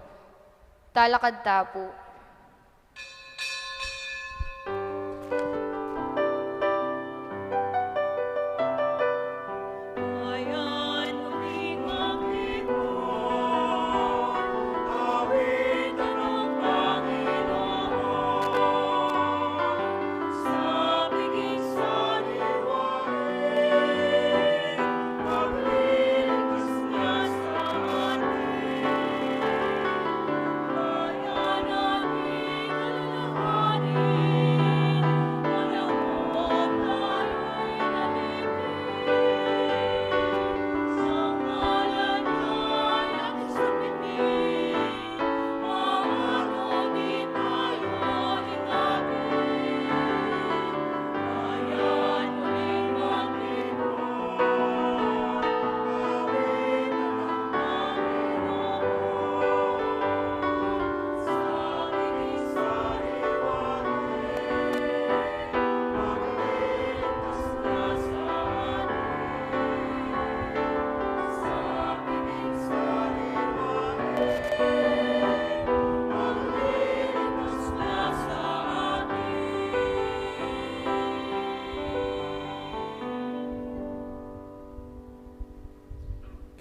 Talakad ta pu.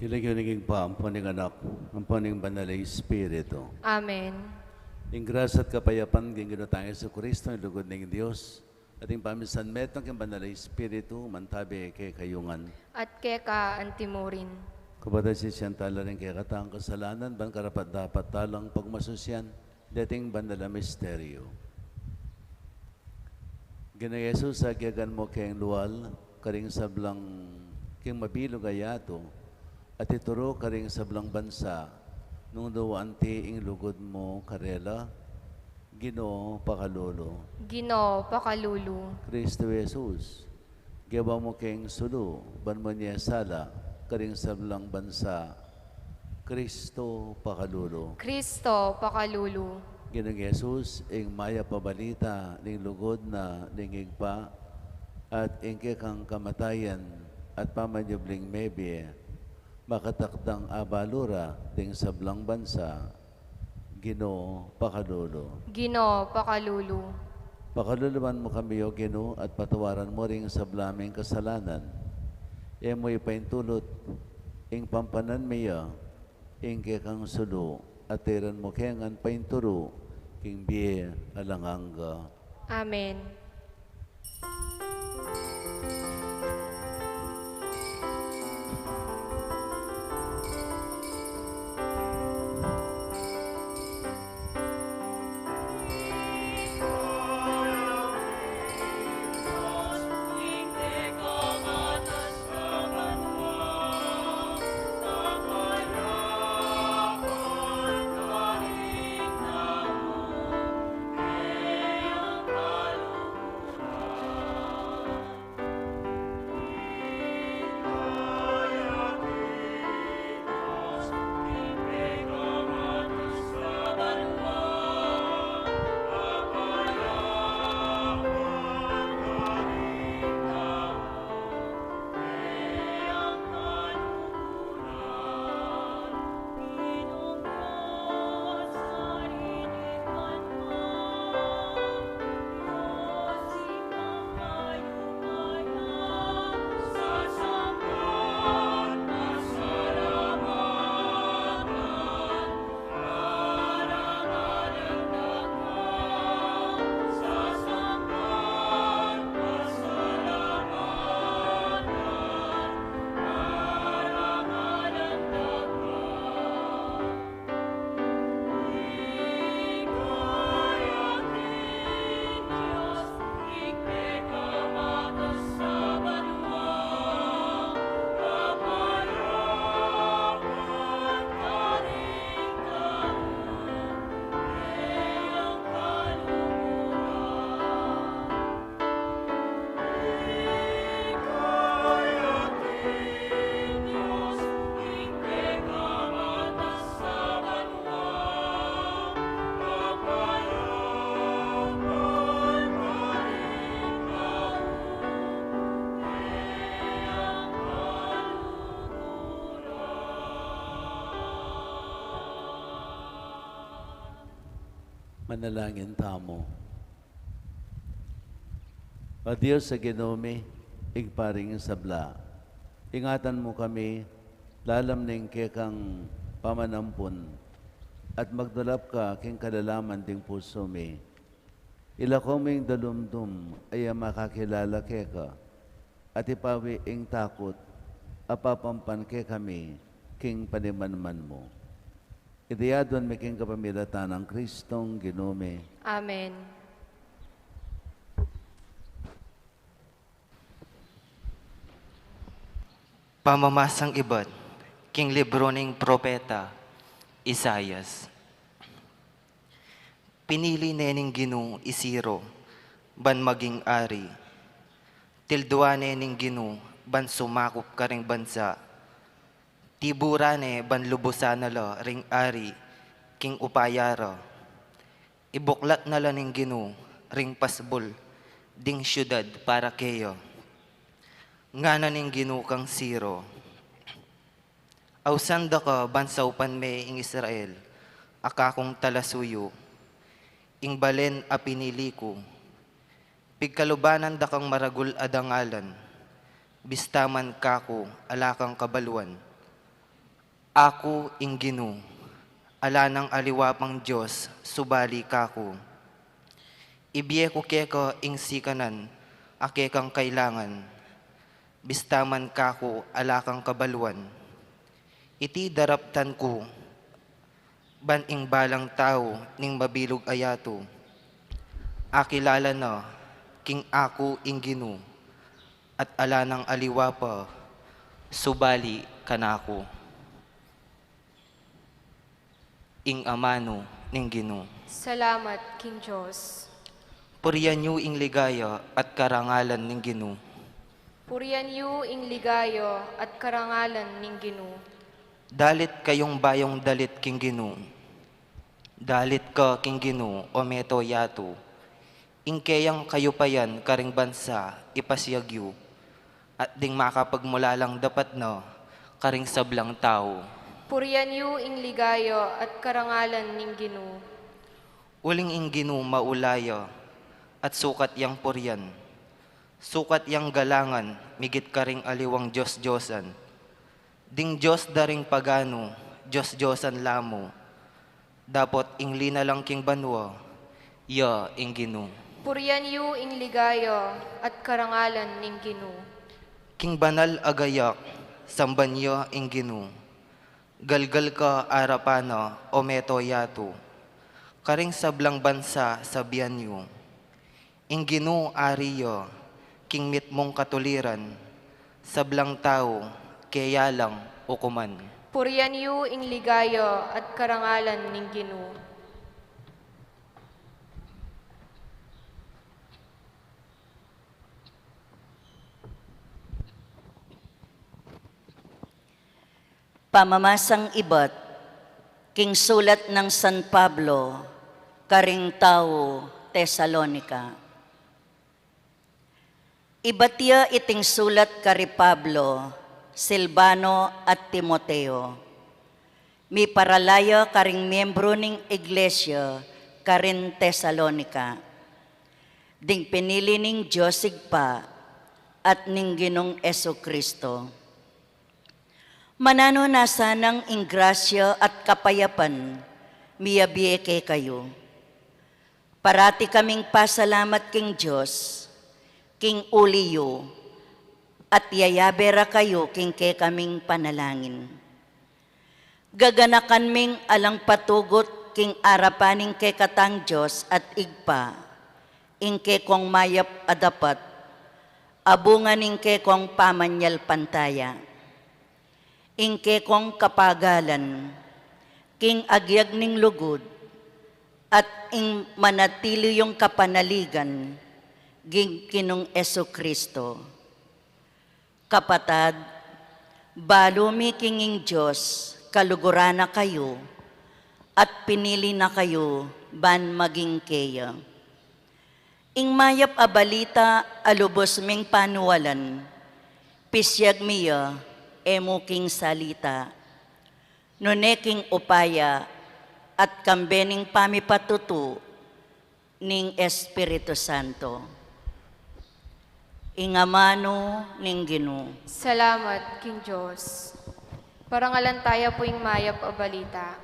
Lagyu ning Ibpa, ampo ning Anak, ampo ning Banal a Espiritu. Amen. Ing grasya at kapayapan ning Ginu tang Jesucristo, ing lugud ning Dios, at ing pamisanmetung ning Banal a Espiritu, mantabi kekayu ngan. At keka antimurin. Kapatad, sisian tala ring kekatang kasalanan, ban karapat-dapat talang pagmasusyan deting banal a misteryo. Ginung Jesus, agyang mu keng lual karing sablang king mabilug a yatu, at ituru karing sablang bansa, nung nuan ti ing lugud mu karela, Ginu, pakalulu. Ginu, pakalulu. Kristo Jesus, gewa mu keng sulu, ban mu ne sala karing sablang bansa, Kristo, pakalulu. Kristo, pakalulu. Ginung Jesus, ing mayap a balita ning lugud na ning Ibpa, at ing kekang kamatayan at pamanyubling mebie, makatakdang abalu ra ding sablang bansa, Ginu, pakalulu. Ginu, pakalulu. Pakaluluan mu kami, O Ginu, at patawaran mu ring sabla ming kasalanan. E mu ipaintulut ing pampanan mi ya ing kekang sulu, at tairan mu ke ngan painturu king bie alang angga. Amen. Manalangin tamu. O Dios a Ginu mi, Ibpa ring sabla, ingatan mu kami lalam ning kekang pamanampun, at magdulap ka king kalalaman ding pusu mi. Ilako mu ing dalumdum a e makakilala keka, at ipawi ing takut a papampan kekami king panimanman mu. Iti aduan mi king kapamilatan nang Kristong Ginu mi. Amen. Pamamasang ibat king libru ning propeta Isaias. Pinili ne ning Ginu i Ciro ban maging ari. Tilduan ne ning Ginu ban sumakup karing bansa. Tiburan ne ban lubusan na la ring ari king upaya ra. Ibuklat na la ning Ginu ring pasbul ding siudad para keya. Ngana ning Ginu kang Ciro, Ausan da ka ban saupan me ing Israel a kakung talasuyu, ing balen a pinili ku. Pigkalubanan da kang maragul a dangalan, bista man kaku ala kang kabaluan. Aku ing Ginu, ala nang aliwa pang Dios subali kaku. Ibie ku keka ing sikanan a kekang kailangan, bista man kaku ala kang kabaluan. Iti daraptan ku, ban ing balang tau ning mabilug a yatu, akilala na king aku ing Ginu, at ala nang aliwa pa subali kanaku. Ing amanu ning Ginu. Salamat king Dios. Purian yu ing ligaya at karangalan ning Ginu. Purian yu ing ligaya at karangalan ning Ginu. Dalit kayung bayung dalit king Ginu. Dalit ka king Ginu, o meto yatu. Ing keyang kayupayan karing bansa ipasiag yu, at ding makapagmulalang dapat na karing sablang tau. Purian yu ing ligaya at karangalan ning Ginu. Uling ing Ginu maula ya, at sukat yang purian. Sukat yang galangan migit karing aliwang dios-diosan. Ding dios da ring paganu, dios-diosan la mu. Dapot ing linalang king banua, ya ing Ginu. Purian yu ing ligaya at karangalan ning Ginu. King banal a gayak, samban ya ing Ginu. Galgal ka arapan na, o meto yatu. Karing sablang bansa sabian yu, ing Ginu ari ya, king mitmung katuliran, sablang tau, keya lang ukuman. Purian yu ing ligaya at karangalan ning Ginu. Pamamasang ibat king sulat nang San Pablo karing tau Tesalonica. Ibat ya iting sulat kari Pablo, Silvano, at Timoteo. Miparala ya karing miembro ning iglesia karin Tesalonica, ding pinili ning Dios Ibpa at ning Ginung Jesu-Cristo. Mananu na sanang ing grasya at kapayapan miyabie kekayu. Parati kaming pasalamat king Dios king uli yu, at yayabe ra kayu king kekaming panalangin. Gaganakan ming alang patugut king arapan ning kekatang Dios at Ibpa, ing kekong mayap a dapat, a bunga ning kekong pamanyalpantaya, ing kekong kapagalan king agyag ning lugud, at ing manatili yung kapanaligan king Ginung Jesu-Cristo. Kapatad, balu mi king ing Dios kaluguran na kayu, at pinili na kayu ban maging keya. Ing mayap a balita a lubus ming paniwalan, pisiag mi ya, e mu king salita, nune king upaya at kambe ning pamipatutu ning Espiritu Santo. Ing amanu ning Ginu. Salamat king Dios. Parangalan taya pu ing mayap a balita.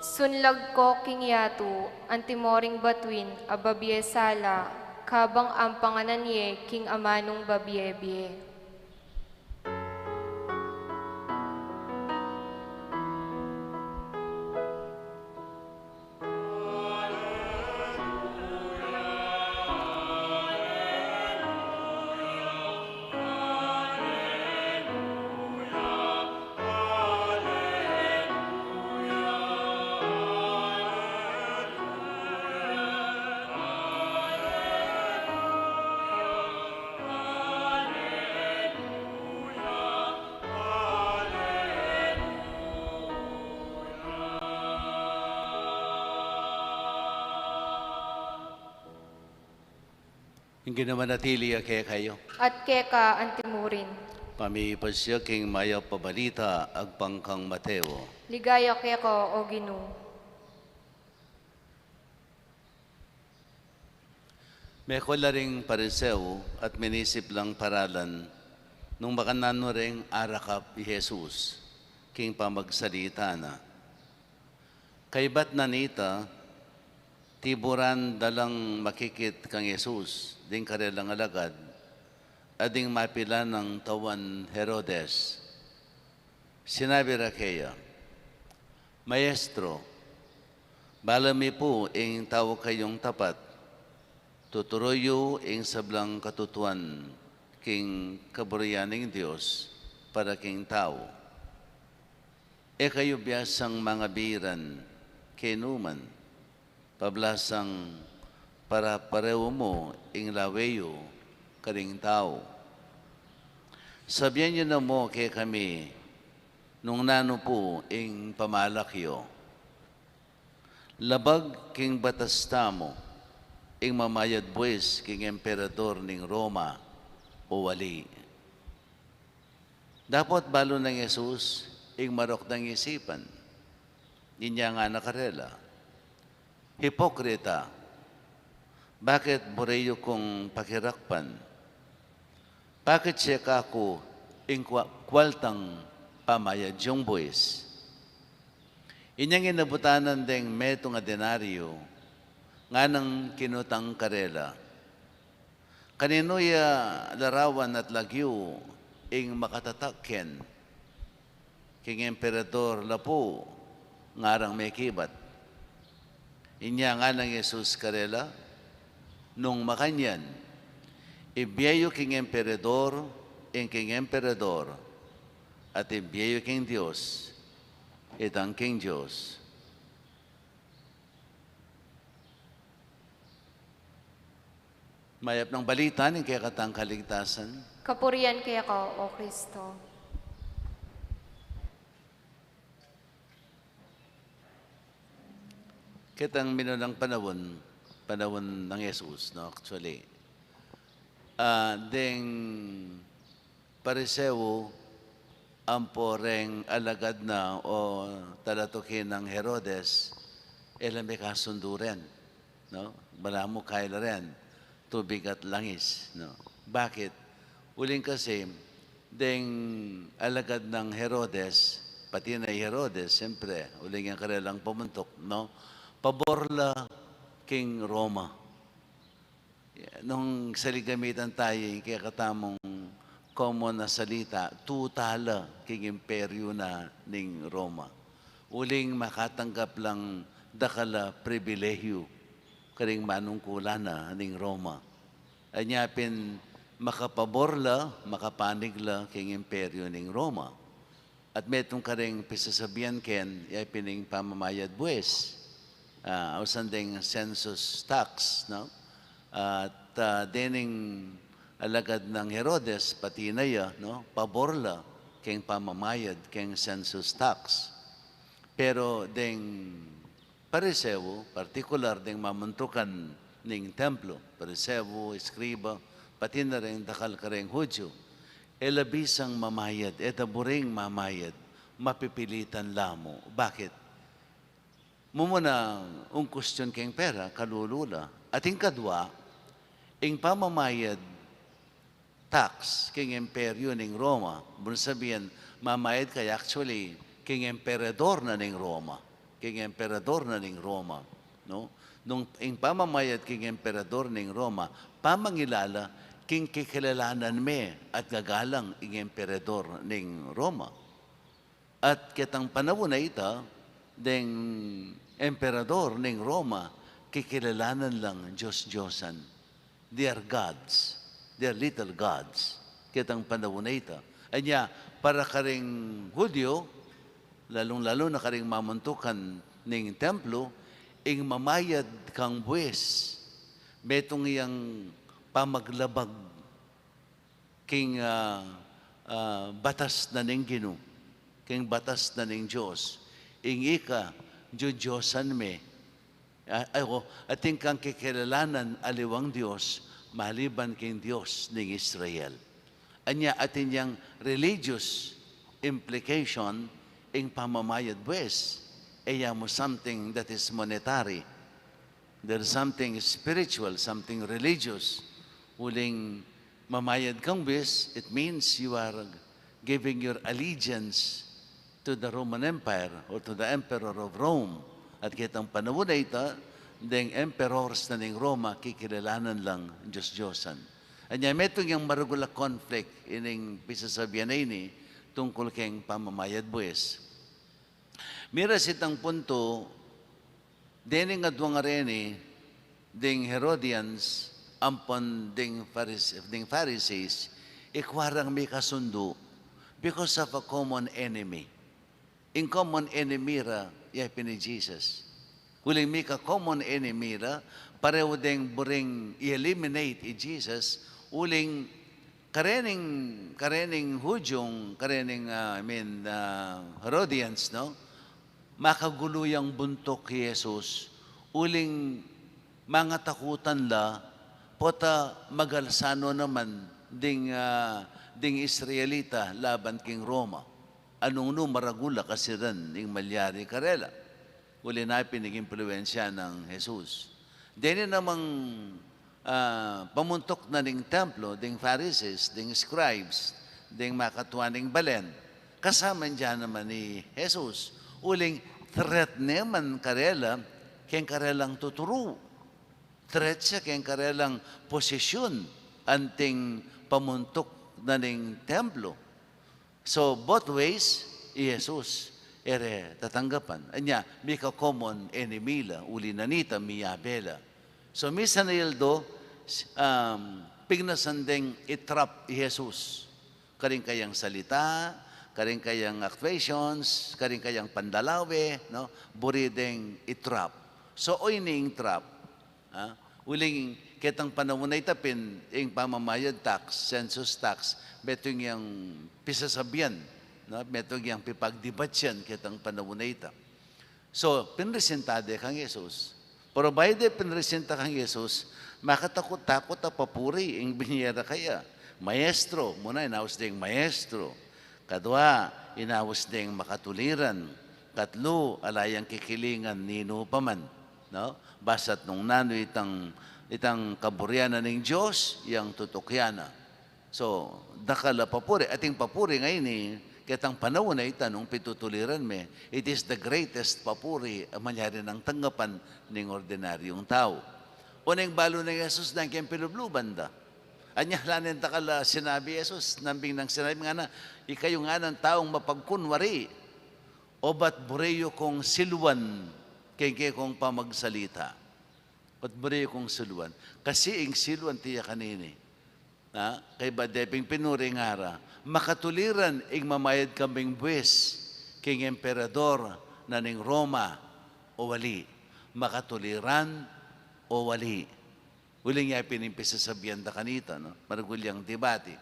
Sunlag ko king yatu, antimo ring batuin a babie sala, kabang ampanganan ye king amanung babie-bie. Ginu manatili ya kekayu. At keka antimurin. Pamipasya king mayap a balita agpang kang Mateo. Ligaya keka, O Ginu. Mekol la ring Pariseo at minisip lang paralan nung makananu reng arakap i Jesus king pamagsalita na. Kaybat na nita, tiburan da lang makikit kang Jesus ding karelang alagad, a ding mapilan nang tawan Herodes. Sinabi ra keya, "Maestro, bala mi pu ing tau kayung tapat, tuturu yu ing sablang katutuan king kaburian ning Dios para king tau. E kayu biasang mangabiran kenu man, pablasang para pareu mu ing lawe yu karing tau. Sabian yu na mu kekami nung nanu pu ing pamalak yu. Labag king batas tamu ing mamayad buwis king emperador ning Roma o ali?" Dapot balu nang Jesus ing marok nang isipan. Inya ngana karela, "Hipokrita, bakit buri yu kung pakirakpan? Pakit ye kaku ing kwa-, kwaltang pamayad yung buwis." Inyang inabutanan deng metung a denaryo, nganang kinutang karela, "Kaninu ya larawan at lagyu ing makatatak ken? King emperador la pu ngarang mekibat." Inya ngana nang Jesus karela, "Nung makanyan, ibie yu king emperador ing king emperador, at ibie yu king Dios itang king Dios." Mayap nang balita ning kekatang kaligtasan. Kapurian keka, O Kristo. Ketang minunang panaun, panaun nang Jesus, no? Actually, ah, deng Pariseo ampo reng alagad na o talatuki nang Herodes, e la mekasundu ren, no? Balamu kaila ren tubig at langis, no? Bakit? Uling kasi, deng alagad nang Herodes, pati na i Herodes, siyempre, uling yang karelang pamuntuk, no? Pabor la king Roma. Nung saligamitan tayu ing kekatamung komon a salita, tuta la king imperyu na ning Roma. Uling makatanggap lang dakal a pribilehiyu karing manungkulan na ning Roma. Anya pin makapabor la, makapanig la king imperyu ning Roma. At metung kareng pisasabian ken, ya pin ing pamamayad buwis. Ah, ausan deng census tax, no? At, ah, dening alagad nang Herodes, pati na ya, no? Pabor la keng pamamayad keng census tax. Pero deng Pariseo, partikular deng mamuntukan ning templo, Pariseo, eskriba, pati na ring dakal kareng Hudyo, e la bisang mamayad, e da buring mamayad, mapipilitan la mu. Bakit? Mumuna, ung kuestion keng pera, kalulu la. At ing kadwa, ing pamamayad tax king imperyu ning Roma. Buri sabian, mamayad ka, actually, king emperador na ning Roma. King emperador na ning Roma, no? Nung ing pamamayad king emperador ning Roma, pamangilala king kikilalanan me at gagalang ing emperador ning Roma. At ketang panaun a ita, deng emperador ning Roma, kikilalanan lang dios-diosan. They are gods. They are little gods. Ketang panaun a ita. Anya, para karing Hudyo, lalung-lalu na karing mamuntukan ning templo, ing mamayad kang buwis, metung yang pamaglabag king, ah, ah, batas na ning Ginu, king batas na ning Dios. Ing ika, dios-diosan me, ah, ay, o, atin kang kikilalanan aliwang Dios, maliban king Dios ning Israel. Anya atin yang religious implication ing pamamayad bues. E ya mu something that is monetary. There's something spiritual, something religious. Uling mamayad kang bues, it means you are giving your allegiance to the Roman Empire or to the Emperor of Rome. At ketang panaun a ita, deng emperors na ning Roma, kikilalanan lang Dios-Diosan. Anya, metung yang maragul a conflict ining pisasabian a ini tungkul keng pamamayad bues. Miras itang punto, dening adwang a reni, ding Herodians, ampon ding Pharis-, ding Pharisees, ikwa rang mikasundu because of a common enemy. Ing common enemy ra, ya pin i Jesus. Uling mika common enemy ra, pareho deng buring i-eliminate i Jesus, uling karening, karening Hudyung, karening, ah, I mean, ah, Herodians, no? Makagulu yang buntuk i Jesus, uling mangatakutan la, pota magalsa no naman ding, ah, ding Israelita laban king Roma. Anung nu maragul a kasiran ing malyari karela. Uli na pin ing impluensya nang Jesus. Deni namang, ah, pamuntuk na ning templo, ding Pharisees, ding scribes, ding makatua ning balen, kasama dyan naman i Jesus. Uling threat ne man karela, keng karelang tuturu. Threat ya keng karelang posisyun, anting pamuntuk na ning templo. So, both ways, i Jesus, e re tatanggapan. Anya, mika common enemy la, uli na nita, miyabe la. So, misan a aldo, s-, um, pignasan deng i-trap i Jesus. Karing kayang salita, karing kayang actuations, karing kayang pandalawe, no? Buri deng i-trap. So, oy ning trap. Ha? Uling ketang panaun a ita pin, ing pamamayad tax, census tax, metung yang pisasabian, no? Metung yang pipagdibatyan ketang panaun a ita. So, pinresinta de kang Jesus. Pero bayu de pinresinta kang Jesus, makatakut-takut a papuri ing binie ra kaya. Maestro, muna inaus deng maestro. Kadua, inaus deng makatuliran. Katlu, ala yang kikilingan ninu pa man, no? Basta't nung nanu itang, itang kaburian na ning Dios, yang tutukyan na. So, dakal a papuri. Ating papuri ngeni, ketang panaun a ita nung pitutuliran me, it is the greatest papuri a malyari nang tanggapan ning ordinaryung tau. Oneng balu nang Jesus nang keng pilubluban da. Anya, ala neng dakal a sinabi Jesus, nambing nang sinabi ngana, ikayu nganang taung mapagkunwari, obat buri yu kung siluan keng kekong pamagsalita. Obat buri yu kung siluan. Kasi ing siluan tiya kanini. Ha? Kaybat de pin pinuri ngara, makatuliran ing mamayad kambing buwis king emperador na ning Roma o ali. Makatuliran o ali. Uling ya pin ing pisasabian da kanita, no? Maragul yang debate.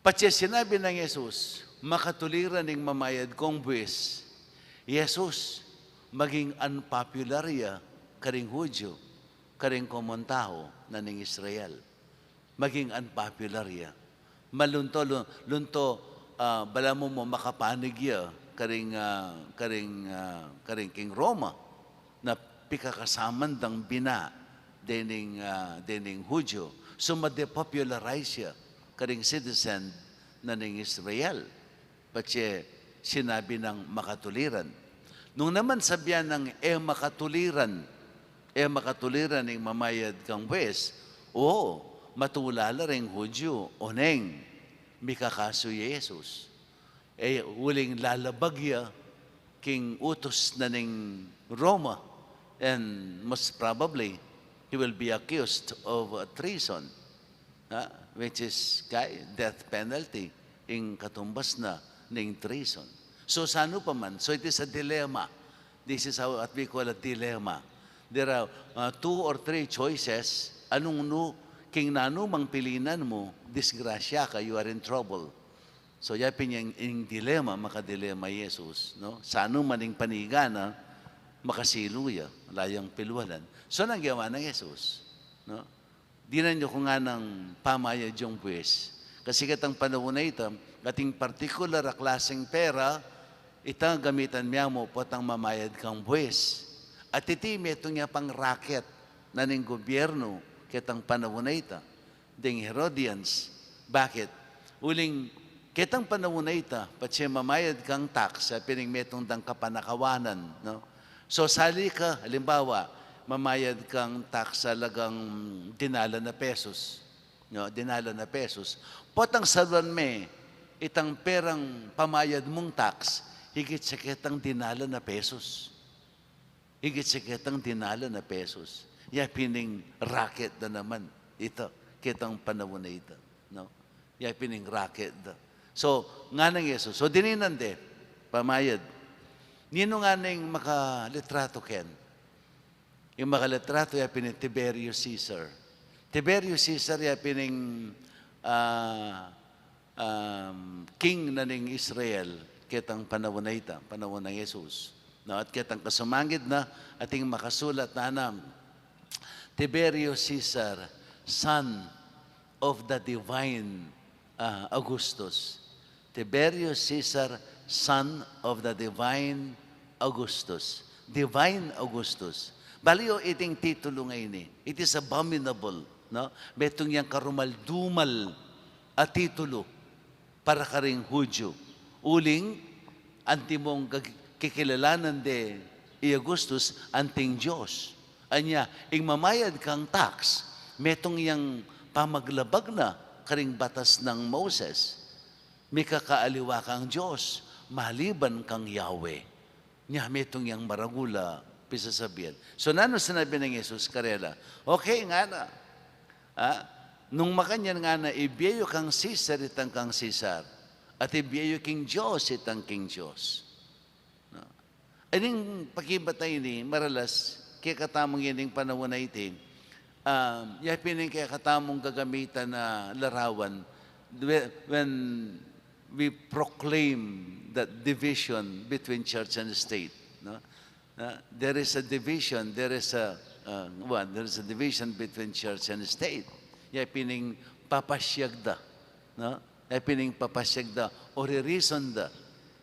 Patse sinabi nang Jesus, makatuliran ing mamayad kong buwis. Jesus, maging unpopular ya karing Hudyu, karing komon tau na ning Israel. Maging unpopular ya. Malunto, lu-, lunto, ah, balamu mu makapanig ya karing, ah, karing, ah, karing king Roma na pikakasaman dang bina dening, ah, dening Hudyu. So, ma-depopularize ya karing citizen na ning Israel. Patse sinabi nang makatuliran. Nung naman sabian nang e makatuliran, e makatuliran ing mamayad kang buwis, o, matula la ring Hudyu, oneng, mikakasu ya Jesus. E, uling lalabag ya king utus na ning Roma, and most probably, he will be accused of, uh, treason, ah, which is kay death penalty, ing katumbas na ning treason. So, sanu pa man, so it is a dilemma. This is how, what we call a dilemma. There are, uh, two or three choices. Anung nu, king nanu mang pilinan mu, disgrasya ka, you are in trouble. So, ya pin yang, ing dilema, makadilema i Jesus, no? Sanu man ing panigan na, makasilu ya, ala yang pilwalan. So, nanu ing gewa nang Jesus, no? Dinan yu ku nganang pamayad yung buwis. Kasi ketang panaun a ita, ating partikular a klaseng pera, ita gamitan mya mu potang mamayad kang buwis. At iti metung ya pang raket na ning gobyernu ketang panaun a ita, ding Herodians. Bakit? Uling ketang panaun a ita, patse mamayad kang tax, a pining metung dang kapanakawanan, no? So, sali ka, halimbawa, mamayad kang tax a lagang dinalan a pesos. No, dinalan a pesos. Potang saluan me, itang perang pamayad mung tax, higit sa ketang dinalan a pesos. Higit sa ketang dinalan a pesos. Ya pining raket da naman ita, ketang panaun a ita, no? Ya pining raket da. So, nganang Jesus, so, dininan de pamayad. Ninu nganang makalitratu ken? Ing makalitratu ya pin i Tiberius Caesar. Tiberius Caesar ya pining, ah, um, king na ning Israel, ketang panaun a ita, panaun nang Jesus. No, at ketang kasumangid na, ating makasulat na, na, Tiberius Caesar, son of the divine, ah, Augustus. Tiberius Caesar, son of the divine Augustus. Divine Augustus. Bali, o, iting titulu ngeni, it is abominable, no? Metung yang karumal-dumal a titulu para karing Hudyu. Uling, antimong kag-, kikilalanan de i Augustus, anting Dios. Anya, ing mamayad kang tax, metung yang pamaglabag na karing batas nang Moses. Mikakaaliwa kang Dios, maliban kang Yahweh. Nya, metung yang maragul a pisasabian. So, nanu sinabi nang Jesus karela? Okay, ngana. Ah, nung makanyan ngana, ibie yu kang Caesar itang kang Caesar, at ibie yu king Dios itang king Dios. No? Ining pakibatan ini, maralas, kekatamung ining panaun a iti, um, ya pin ing kekatamung gagamitan na larawan, when, when we proclaim that division between church and state, no? Uh, there is a division, there is a, uh, one, there is a division between church and state. Ya pin ing papasiag da, no? Ya pin ing papasiag da, o reason da,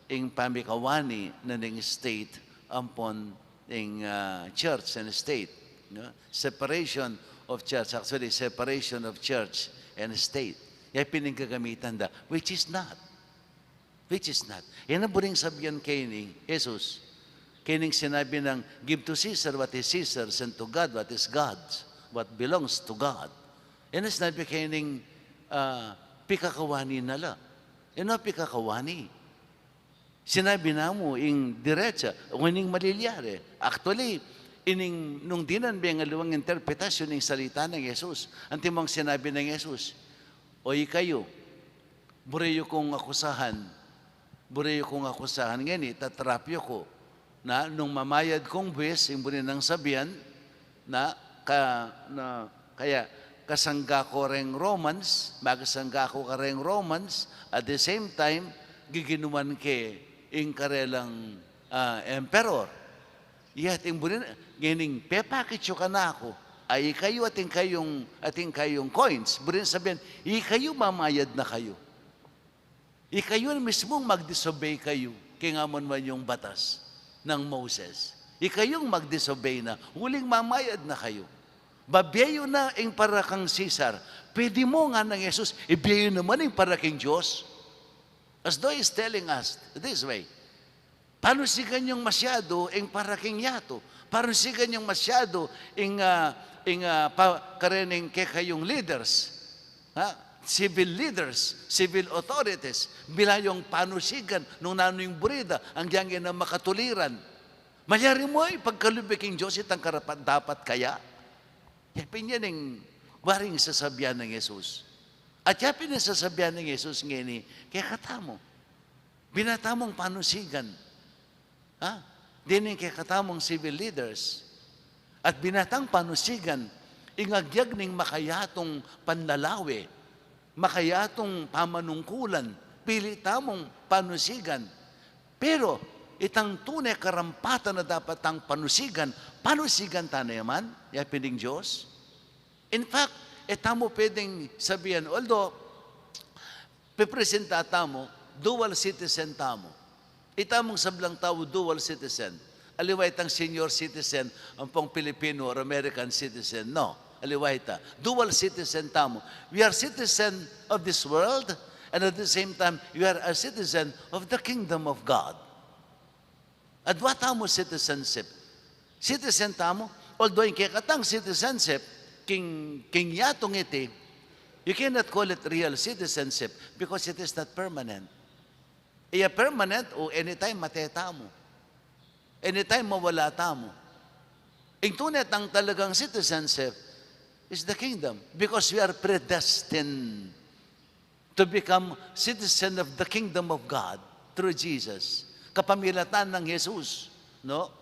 ing pamikawani na ning state ampon ing, uh, church and state, no? Separation of church, actually, separation of church and state. Ya pin ing gagamitan da, which is not. Which is not. Yan ang buring sabian keni Jesus. Keni sinabi nang, "Give to Caesar what is Caesar's, and to God what is God's, what belongs to God." Yan ang sinabi keni, ah, pikakawani na la. Yan ang pikakawani. Sinabi na mu ing diretsa, o ining malilyari. Actually, ining nung dinan meng aliwang interpretasyon ning salita nang Jesus. Antimong sinabi nang Jesus, "O ikayu, buri yu kung akusahan, buri yu kung akusahan ngeni, tatrap yu ku, na nung mamayad kung buwis," ing buri nang sabian, na ka, na, kaya, kasangga ku reng Romans, makasangga ku kareng Romans, at the same time, giginuan ke ing karelang, ah, emperor. Iya, ating buri na, ngening pepakit yu kanaku, ay ikayu ating kayung, ating kayung coins, buri na sabian, ikayu mamayad na kayu. Ikayu mismung mag-disobey kayu, king amanman yung batas nang Moses. Ikayung mag-disobey na, uling mamayad na kayu. Babie yu na ing para kang Caesar. Pwede mu, ngana nang Jesus, ibie yu naman ing para king Dios. As though he's telling us this way. Panusigan yung masyadu ing para king yatu. Panusigan yung masyadu ing, ah, ing, ah, pa, karening kekayung leaders. Ha? Civil leaders, civil authorities. Bila yung panusigan nung nanu ing buri da, anggyang ina makatuliran. Malyari mu ipagkalub king Dios itang karapat-dapat kaya? Ya pin yan ing waring sasabian nang Jesus. At ya pin ing sasabian nang Jesus ngeni, kekatamu. Bina tamung panusigan. Ha? Dening kekatamung civil leaders. At bina tang panusigan, ing agyag ning makayatung panlalawe, makayatung pamanungkulan, pili tamung panusigan. Pero, itang tune karampatan na dapat tang panusigan, panusigan ta ne man, ya pin ing Dios. In fact, E tamu pwedeng sabian, although, pepresenta tamu, dual citizen tamu. Itamung sablang tau dual citizen. Aliwa itang senior citizen, ampong Filipino or American citizen. No. Aliwa ita. Dual citizen tamu. We are citizen of this world, and at the same time, we are a citizen of the kingdom of God. Adwa tamu citizenship. Citizen tamu, although ing kekatang citizenship, king, king yatung iti, you cannot call it real citizenship because it is not permanent. Iya permanent, o anytime mate tamu. Anytime mawala tamu. Ing tune tang talagang citizenship is the kingdom because we are predestined to become citizen of the kingdom of God through Jesus. Kapamilatan nang Jesus, no?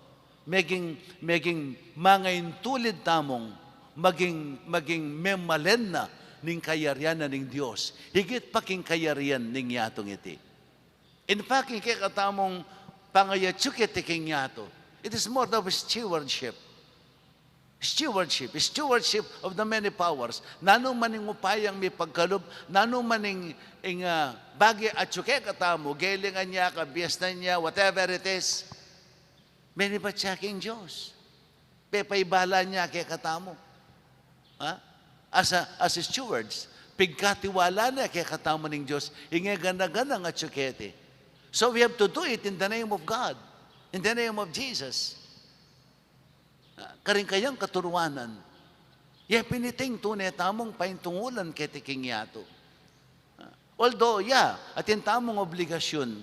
Meging, meging mangaintulid tamung, maging, maging memalen na ning kayarian na ning Dios. Higit pa king kayarian ning yatung iti. In fact, ing kekatamung pangayatsuk iti king yatu, it is more of a stewardship. Stewardship, stewardship of the many powers. Nanu man ing upayang mipagkalub, nanu man ing, ing, ah, bage atsu kekatamu, gelingan ya, kabiasnan ya, whatever it is. Menibat ya king Dios. Pepaibala na kekatamu. Ha? As a, as stewards, pigkatiwala na kekatamu ning Dios, ing e gana-ganang atsu keti. So we have to do it in the name of God, in the name of Jesus. Ah, karing kayang katuruanan. Ya pin iti ing tune tamung paintungulan keti king yatu. Ah, although, ya, atin tamung obligasyun,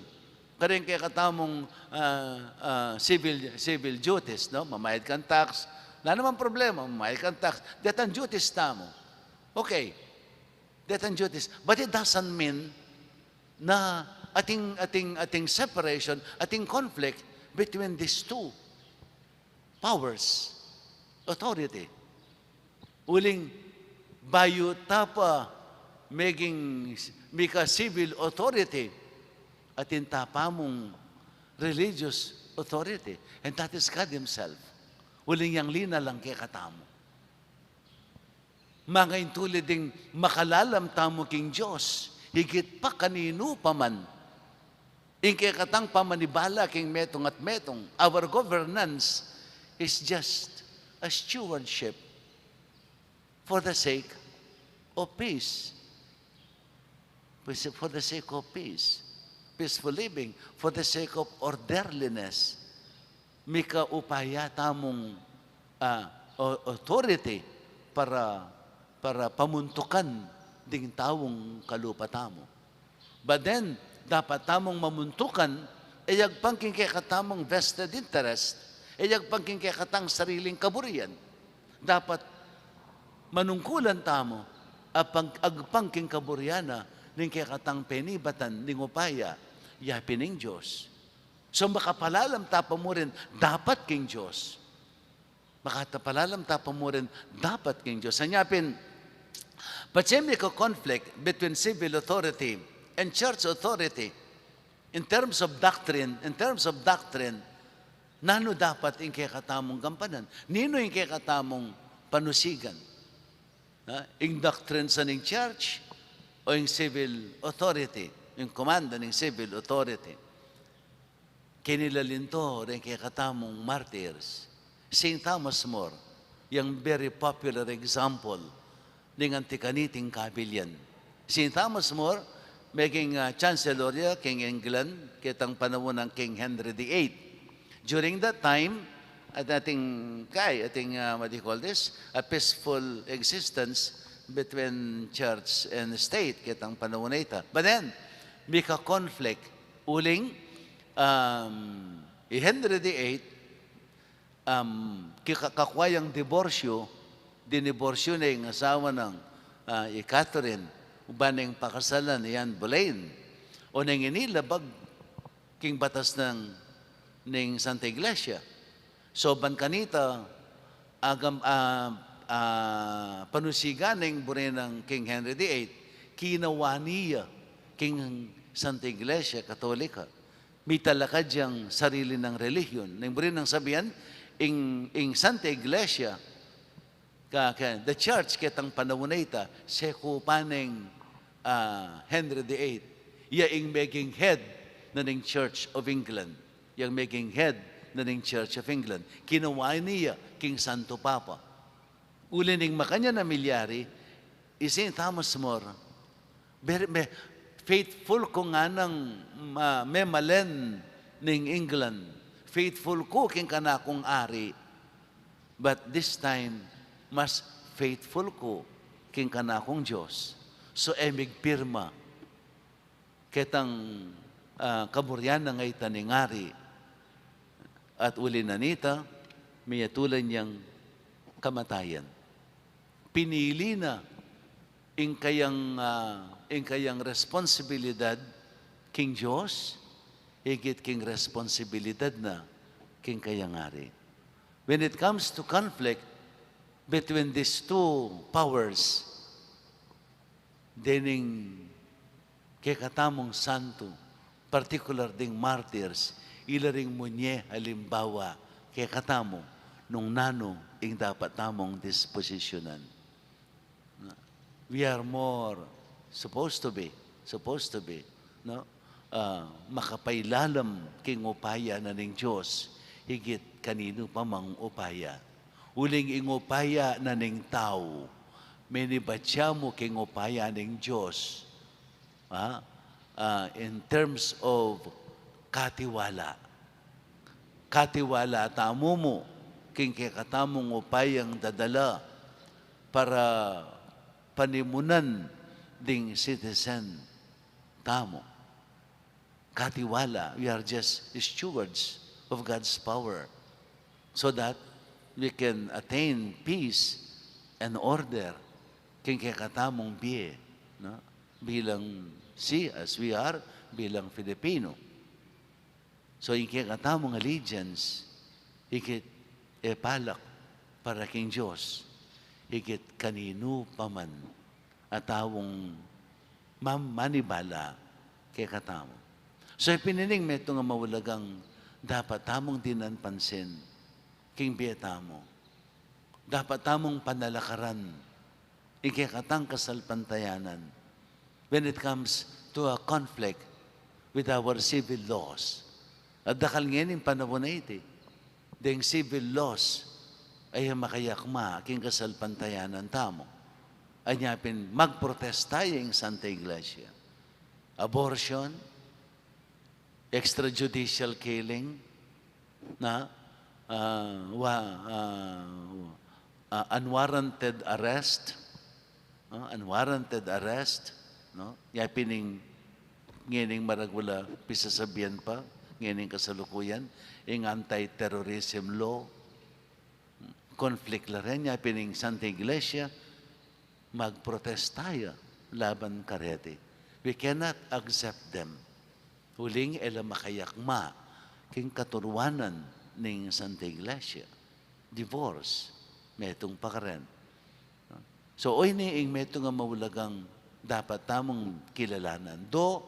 karing kekatamung, ah, ah, civil, civil duties, no? Mamayad kang tax, wala namang problema, mamayad kang tax, detang duties tamu. Okay, detang duties. But it doesn't mean na ating, ating, ating separation, ating conflict between these two powers, authority. Uling bayu ta pa meging mika civil authority, atin ta pa mung religious authority, and that is God Himself. Uling yang linalang kekatamu. Mangaintulid ding makalalam tamu king Dios, higit pa kaninu pa man. Ing kekatang pamanibala king metung at metung, our governance is just a stewardship for the sake of peace. For the sake of peace, peaceful living, for the sake of orderliness. Mika upaya tamung, ah, au-, authority para, para pamuntukan ding taung kalupa tamu. But then, dapat tamung mamuntukan, e agpang king kekatamung vested interest, e agpang king kekatang sariling kaburian. Dapat manungkulan tamu, agpang, agpang king kaburian na ning kekatang penibatan ning upaya, ya pin ning Dios. So, makapalalam ta pa mu rin dapat king Dios. Makapalalam ta pa mu rin dapat king Dios. Anya pin, patse mika conflict between civil authority and church authority in terms of doctrine, in terms of doctrine, nanu dapat ing kekatamung gampanan? Ninu ing kekatamung panusigan? Ha? Ing doctrine sa ning church o ing civil authority, ing komando ning civil authority? Kinilalinto ring kekatamung martyrs. Saint Thomas More, yang very popular example ning anti kaniting kabilian. Saint Thomas More, meging, ah, Chancellor ya king England, ketang panaun nang King Henry the Eighth. During that time, at ating, kay, ating, ah, what do you call this? A peaceful existence between church and state, ketang panaun na ita. But then, mika conflict, uling, um, i Henry the Eighth, um, kika-, kakwa yang diborsyu, diniborsyu na ing asawa nang, ah, i Catherine, uban ning pakasalan i Anne Boleyn. O neng ini labag king batas nang, ning Santa Iglesia. So, ban kanita, agam-, ah, ah, panusigan ning buri nang King Henry the Eighth, kinawa niya king Santa Iglesia Katolika. Mitalakad yang sarili nang relihiyon. Neng buri nang sabian, ing, ing Santa Iglesia, Ka, ka, the church ketang panaun a ita, sekupan neng, ah, Henry the Eighth. Ya ing meging head na ning Church of England. Yang meging head na ning Church of England. Kinuwa ne ya king Santo Papa. Uli ning makanyan a milyari, i Saint Thomas More, very, me-, faithful ku nganang, ah, memalen ning England. Faithful ku king kanakung ari. But this time, mas faithful ku king kanakung Dios. So, e migpirma ketang, ah, kaburian a ita ning ari. At uli na nita, miyatulan yang kamatayan. Pinili na ing kayang, ah, ing kayang responsibilidad king Dios, higit king responsibilidad na king kayang ari. When it comes to conflict between these two powers, dening kekatamung santo, partikular ding martyrs, ila ring munye halimbawa kekatamu nung nanu ing dapat tamung disposisyunan. We are more supposed to be, supposed to be, no? Ah, makapailalam king upaya na ning Dios, higit kaninu pa mang upaya. Uling ing upaya na ning tau, menibat ya mu king upaya ning Dios. Ah, ah, in terms of katiwala. Katiwala tamu mu king kekatamung upayang dadala para panimunan ding citizen tamu. Katiwala, we are just stewards of God's power so that we can attain peace and order king kekatamung bie, no? Bilang si, as we are, bilang Filipino. So, ing kekatamung allegiance, higit e palak para king Dios, higit kaninu pa man a taung mam-, manibala kekatamu. So, e pin ining metung a maulagang dapat tamung dinan pansin king bie tamu. Dapat tamung panalakaran ing kekatang kasalpantayanan when it comes to a conflict with our civil laws. At dakal ngening panaun a iti, deng civil laws a e makayakma king kasalpantayanan tamu. Anya pin magprotesta ya ing Santa Iglesia. Abortion, extrajudicial killing, na, ah, wa-, ah, ah, unwarranted arrest, no? Unwarranted arrest, no? Ya pin ing ngening maragul a pisasabian pa, ngening kasalukuyan, ing anti-terrorism law, conflict la rin, ya pin ing Santa Iglesia, magprotesta ya laban kareti. We cannot accept them. Uling e la makayakma king katuruanan ning Santa Iglesia. Divorce, metung pa karen. So, oyni ing metung a maulagang dapat tamung kilalanan. Though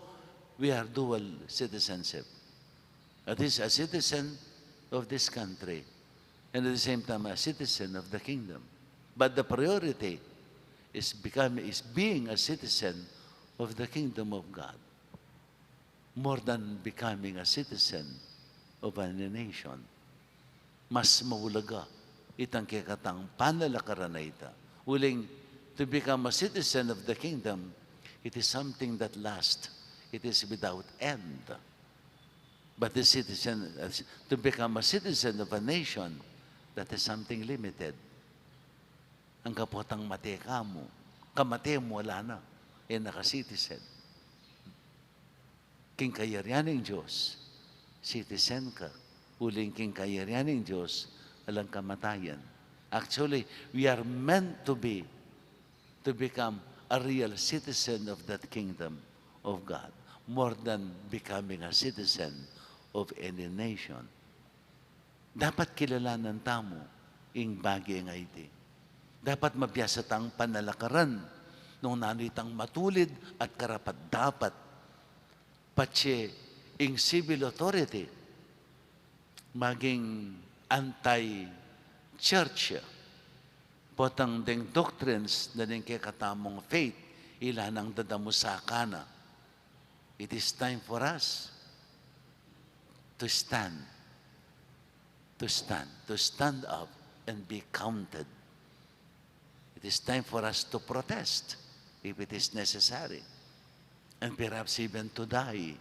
we are dual citizenship. That is, a citizen of this country, and at the same time, a citizen of the kingdom. But the priority is become-, is being a citizen of the kingdom of God, more than becoming a citizen of any nation. Mas maulaga itang kekatang panalakaran a ita. Uling, to become a citizen of the kingdom, it is something that lasts. It is without end. But the citizen, uh, to become a citizen of a nation, that is something limited. Ang kapotang mate ka mu, kamate mu, ala na, e na ka citizen. King kayarian ning Dios, citizen ka. Uling king kayarian ning Dios, alang kamatayan. Actually, we are meant to be, to become a real citizen of that kingdom of God, more than becoming a citizen of any nation. Dapat kilalanan tamu ing bage a iti. Dapat mabiasa tang panalakaran nung nanu itang matulid at karapat-dapat. Patse ing civil authority maging anti-church, Potang deng doctrines na ning kekatamung faith, ila nang dadamusa kana. It is time for us to stand, to stand, to stand up and be counted. It is time for us to protest if it is necessary, and perhaps even to die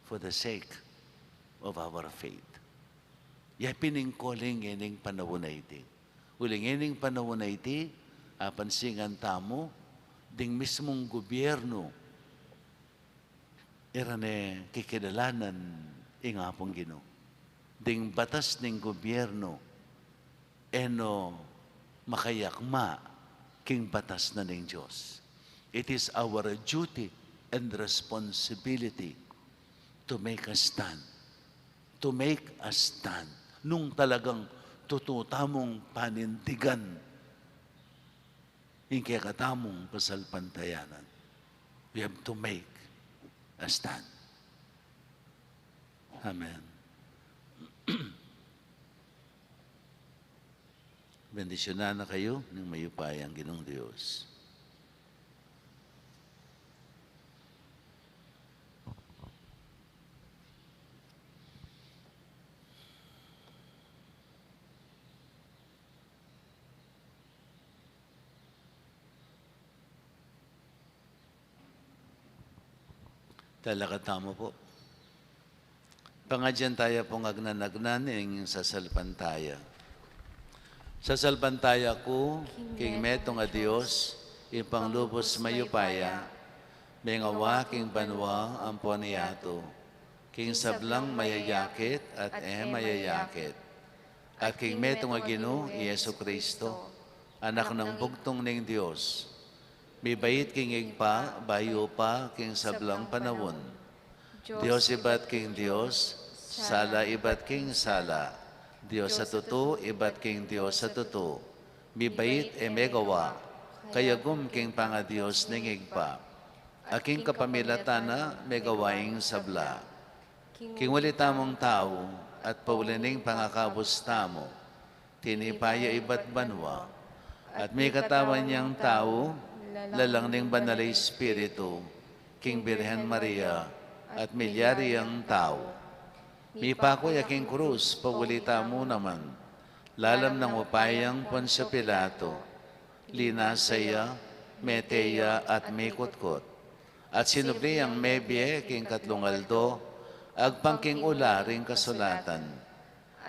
for the sake of our faith. Ya pin ing calling ngening panaun a iti. Uli ngening panaun a iti, apansinan tamu, ding mismung gobyernu, e ra ne kikilalanan ing Apung Ginu. Ding batas ning gobyernu, e no makayakma king batas na ning Dios. It is our duty and responsibility to make a stand. To make a stand. Nung talagang tutu tamung panindigan ing kekatamung kasalpantayanan. We have to make a stand. Amen. Bendisyunan na kayu ning mayupayang Ginung Dios. Talakad tamu pu. Pangadyan taya pung agnan-agnan ing sasalpantaya. Sasalpantaya ku king metung a Dios, Ibpang lubus mayupaya, mengawa king banua ampon yatu, king sablang mayayakit at e mayayakit, at king metung a Ginu i Jesucristo, Anak nang bugtung ning Dios, mibait king Ibpa bayu pa king sablang panaun. Dios ibat king Dios, sala ibat king sala, Dios a tutu ibat king Dios a tutu, mibait e megawa, kayagum king pangaDios ning Ibpa, a king kapamilatan na megawa ing sabla. King uli tamung tau, at pauli ning pangakabus tamu, tinipa ya ibat banua, at mikatawan yang tau, lalang ning Banal a Espiritu, king Birhen Maria, at milyari yang tau. Mipaku ya king krus, pauli tamu naman, lalam nang upayang Poncio Pilato, linasa ya, mete ya, at mikutkut. At sinubli yang mebie king katlung aldo, agpang king ula ring kasulatan.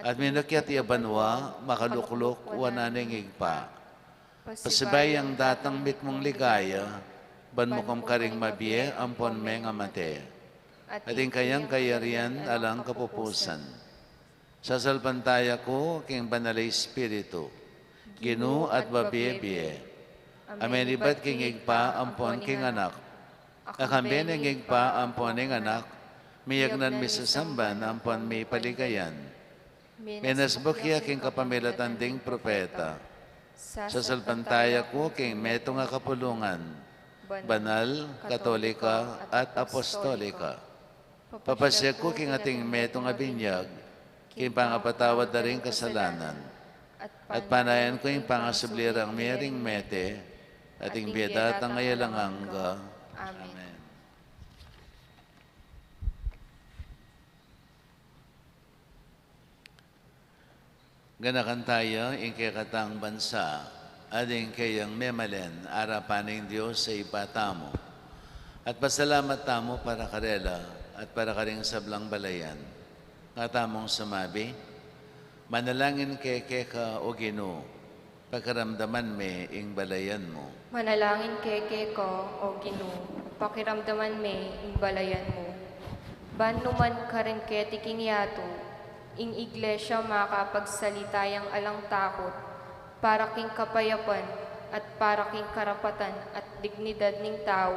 At minakyat ya banua, makalukluk wanan ning Ibpa. Pasibayu yang datang mitmung ligaya, ban mukum karing mabie ampon mengamate. At ing kayang kayarian alang kapupusan. Sasalpantaya ku king Banal a Espiritu, Ginu at babie-bie, a menibat king Ibpa ampon king Anak, a kambe ning Ibpa ampon ning Anak, miyagnan, misasamban ampon mipaligayan. Menasbuk ya king kapamilatan ding propeta. Sasalpantaya ku king metung a kapulungan, banal, katolika, at apostolika. Papasiag ku king ating metung a binyag, king pangapatawad da ring kasalanan. At panayan ku ing pangasubli rang mie ring mete, at ing bie datang a alang angga. Amen. Ganakan taya ing kekatang bansa, at ing keyang memalen, arapan ning Dios a Ibpa tamu. At pasalamat tamu para karela, at para karing sablang balayan. Nga tamung sumabi, Manalangin keke ka, O Ginu, pakiramdaman me ing balayan mu. Manalangin keke ka, O Ginu, pakiramdaman me ing balayan mu. Ban numan karin keti king yatu, ing Iglesia makapagsalita yang alang takut, para king kapayapan, at para king karapatan at dignidad ning tau.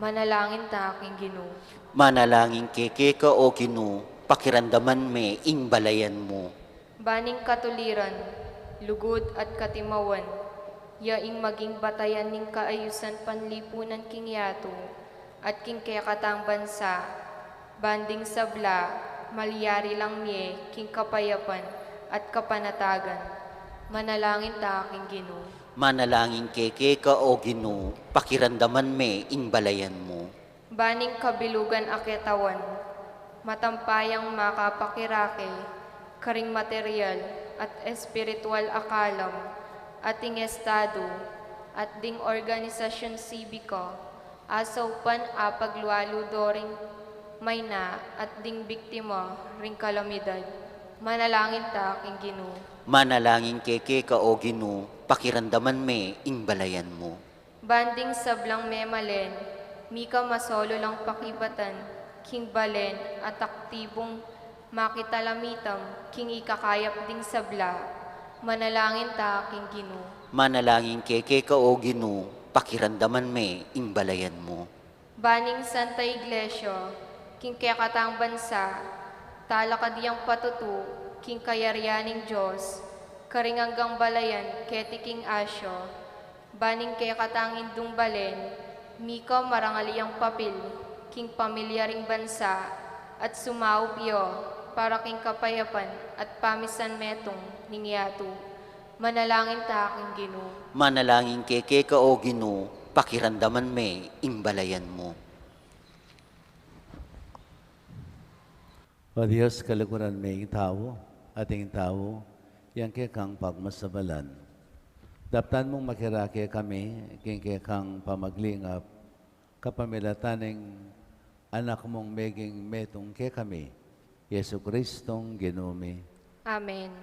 Manalangin ta king Ginu. Manalangin keke ka, O Ginu, pakiramdaman me ing balayan mu. Ban ing katuliran, lugud at katimawan, ya ing maging batayan ning kaayusan panlipunan king yatu, at king kekatang bansa, ban ding sabla, malyari lang mie king kapayapan at kapanatagan. Manalangin ta king Ginu. Manalangin keke ka, O Ginu, pakiramdaman me ing balayan mu. Ban ing kabilugan a ketawan, matampayang makapakirake karing material at espiritual a kalam at ing estado at ding organisasyun sibika a saupan a paglualu do ring mayna at ding biktima ring kalamidad. Manalangin ta king Ginu. Manalangin keke ka, O Ginu, pakiramdaman me ing balayan mu. Ban ding sablang memalen, mika masolu lang pakibatan king balen at aktibung makitalamitam king ikakayap ding sabla. Manalangin ta king Ginu. Manalangin keke ka, O Ginu, pakiramdaman me ing balayan mu. Ban ing Santa Iglesia king kekatang bansa, talakad yang patutu king kayarian ning Dios karing anggang balayan keti king Asia. Ban ing kekatang indung balen, mika marangal yang papil king pamilya ring bansa at sumaup ya para king kapayapan at pamisan metung ning yatu. Manalangin ta king Ginu. Manalangin keke ka, O Ginu, pakiramdaman me ing balayan mu. O Dios, kaluguran me ing tau, at ing tau yang kekang pagmasabalan. Daptan mung makirake kami king kekang pamaglingap, kapamilatan ning Anak mung meging metung kekami, Jesucristong Ginu mi. Amen.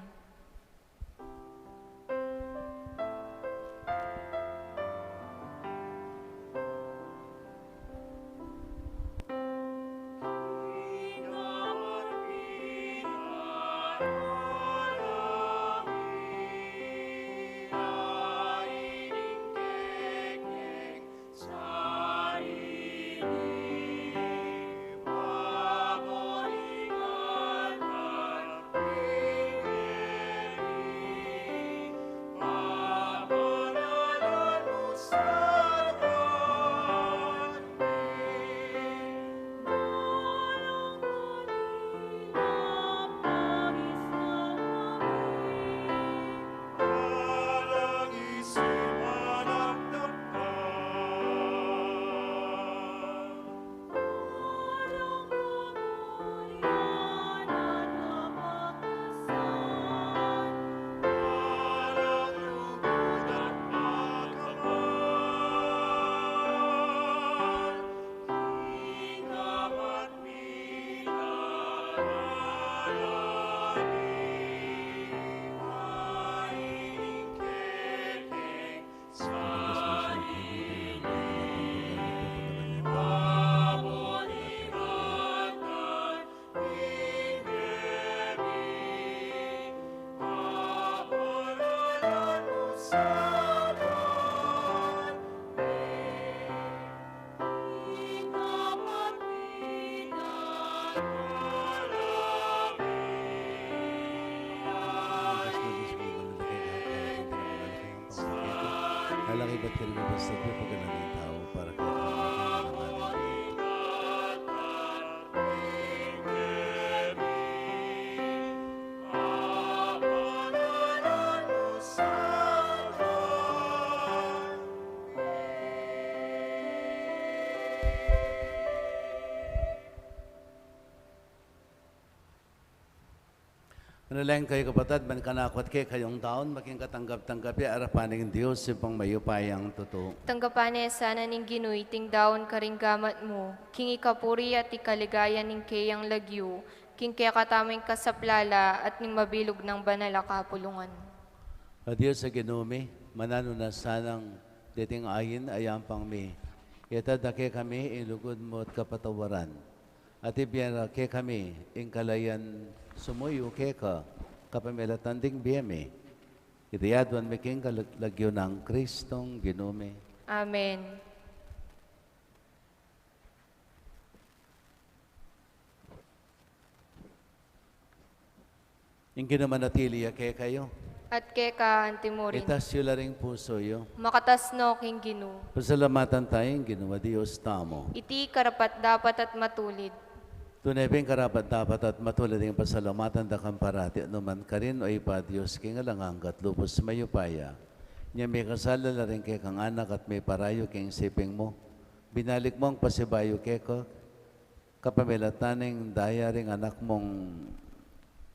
Lalaki ba't ka rin basta pagkanan ng tao para kaya ang aking mga ngalan? Manalangin kayu, kapatad, ban kanaku at kekayung daun maging katanggap-tanggap ya arapan ning Dios, Ibpang mayupayang tutu. Tanggapan na sana ning Ginu iting daun karing gamat mu, king ikapuri at ikaligaya ning keyang lagyu, king kekatamung kasaplalan at ning mabilug nang banal a kapulungan. O Dios a Ginu mi, mananu na sanang deting ain a yampang mi, itad na kekami ing lugud mu at kapatawaran. At ibie na kekami ing kalayan sumuyu keka kapamilatan ding bie mi. Iti aduan mi king kalag-, lagyu nang Kristong Ginu mi. Amen. Ing Ginu manatili ya kekayu. At keka antimurin. Itas yu la ring pusu yu. Makatas no king Ginu. Pasalamatan taya ing Ginu a Dios tamu. Iti karapat-dapat at matulid. Tune pin karapat-dapat at matulad ing pasalamatan da kang parati at nukarin man, O Ibpa, Dios king alang angga at lubus mayupaya. Inya mikasala la ring kekang anak at miparayu king siping mu. Binalik mu pasibayu keka, kapamilatan ning daya ring anak mung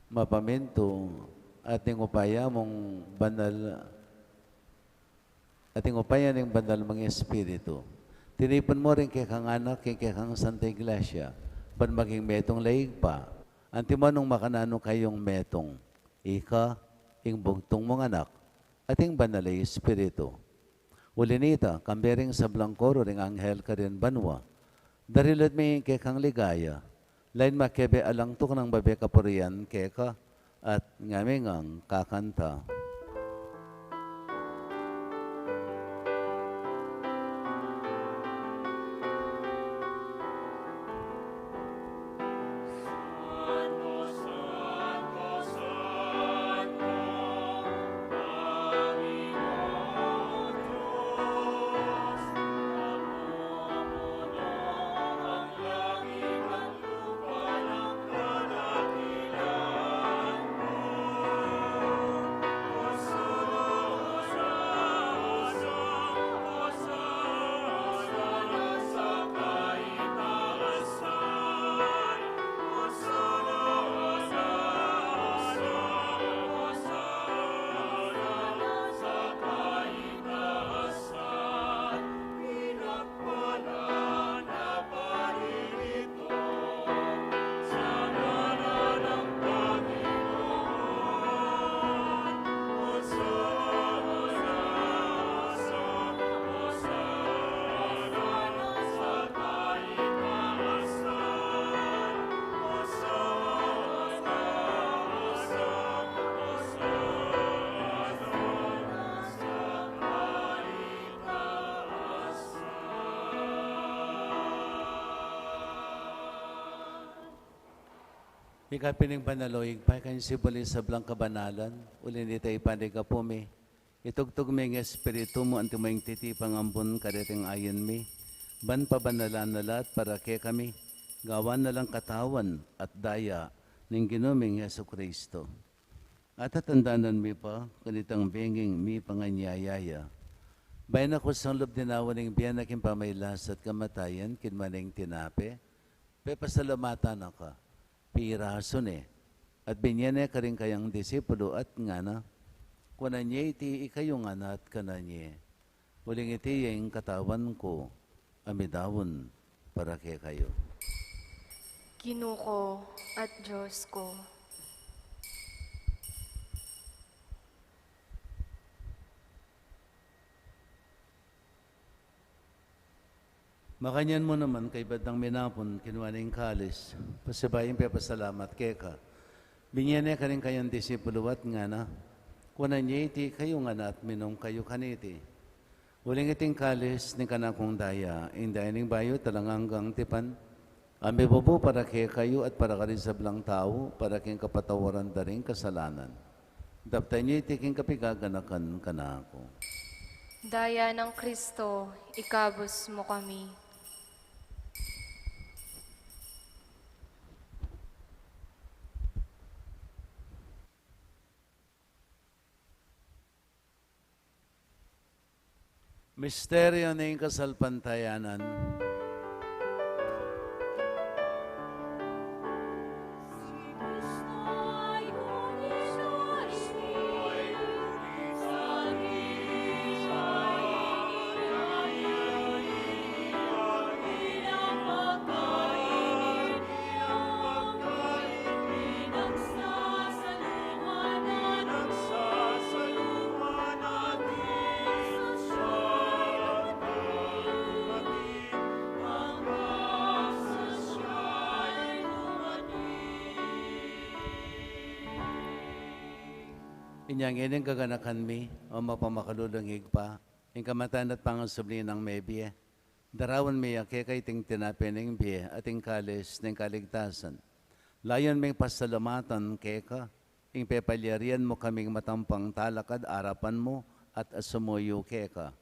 mapamintu at ning upaya mung banal, at ning upaya ning banal mung Espiritu. Tinipun mu ring kekang anak, king kekang Santa Iglesia, ban maging metung la Ibpa, antimo nung makananu kayung metung, ika, ing bugtung mung anak, at ing banal a Espiritu. Uli nita, kambe ring sablang koro ring anghel karin banua, darilud mi ing kekang ligaya, lain makebe alang tuknang babe kapurian keka, at ngami ngang kakanta. Ika pin ing banal, o Ibpa, ika ing sibul ning sablang kabanalan, uli nita Ibpa, ing apu mi, itugtug me ing Espiritu mu antimo ing titipang ambun kareting ain mi, ban pabanalan na la at para kekami, gawan na lang katawan at daya ning Ginu ming Jesucristo. At tatandanan mi pa, kanitang benging mipanganyaya ya, bayu na kusang lub dinawa ning bie na king pamagkasakit at kamatayan, kinua ne ing tinape, pepasalamatan na ka, pirasu ne, at binye ne karing kayang disipulu at ngana, kuanan ye iti ikayu ngan at kanan ye. Uling iti ya ing katawan ku, a midaun para kekayu. Ginu ku at Dios ku. Makanyan mu naman, kaybat dang minapun, kinua ne ing kalis, pasibayu ing pepasalamat keka, binye ne karing kayang disipulu at ngana, kuanan ye iti ikayu ngan at minum kayu kaniti. Uling iti ing kalis ning kanakung daya, ing daya ning bayu at alang anggang tipan, a mibubu para kekayu at para karing sablang tau, para king kapatawaran da ring kasalanan. Daptan ye iti king kapaganakan kanaku. Daya nang Kristo, ikabus mu kami. Misteryo ning kasalpantayanan. Inya ngeni ing kaganakan mi, o mapamakalulung Ibpa, ing kamatayan at pangasubli nang mebie, daraun mi ya keka iting tinape ning bie at ing kalis ning kaligtasan. Layun ming pasalamatan keka ing pepalyarian mu kaming matampang talakad arapan mu at sumuyu keka.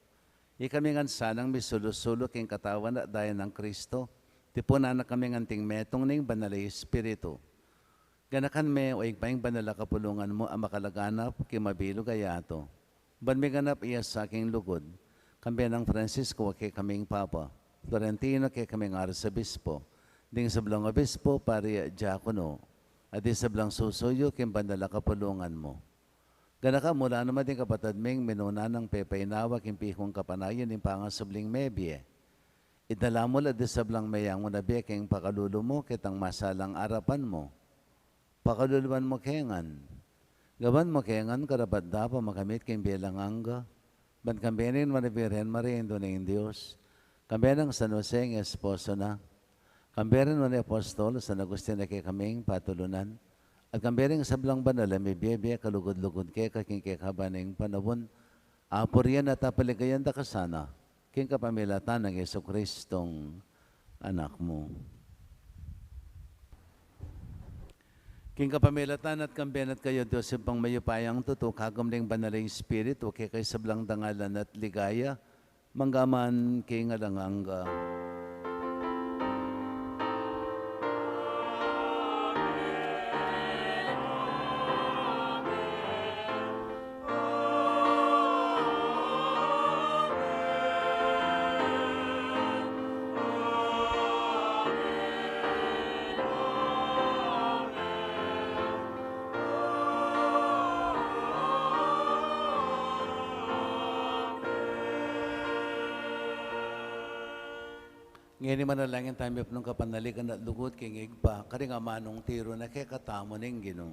Ikami ngan sanang misulu-sulu king katawan at daya nang Kristo, Tipunan na kami ngan anting metung ning Banal a Espiritu. Ganakan me, o Ibpa, ing banal a kapulungan mu a makalaganap king mabilug a yatu. Ban miganap iya sa king lugud, kambe nang Francisco a kekaming Papa, Florentino a kekaming Arsobispo, ding sablang obispo, pari at diakono, at ding sablang susuyu king banal a kapulungan mu. Ganakan mu la naman ding kapatad ming minuna nang pepainawa king pikung kapanayan ning pangasubling mebie. Idala mu la ding sablang meyangu na bie king pakalulu mu, ketang masalang arapan mu. Pakaluluan mu ke ngan. Gawan mu ke ngan karapat-dapat makamit king bie alang angga. Ban kambe rin nuan a Birhen Maria, Indu ning Dios, kambe nang San Jose ing esposo na, kambe rin nuan a apostol San Agustin a kekaming patulunan, at kambe ring sablang banal a mibie-bie kalugud-lugud keka king kekaban ning panaun, apurian at apaligayan da ka sana, king kapamilatan nang Jesucristong Anak mu. King kapamilatan na at kambe na at kayu, Dios Ibpang mayupayang tutu, kagum ning Banal a Espiritu, keka ing sablang dangalan at ligaya, mangga man king alang angga. Ngeni manalangin tamu, mipnung kapanaligan at lugud king Ibpa, karing amanung tiru na kekatamu ning Ginu.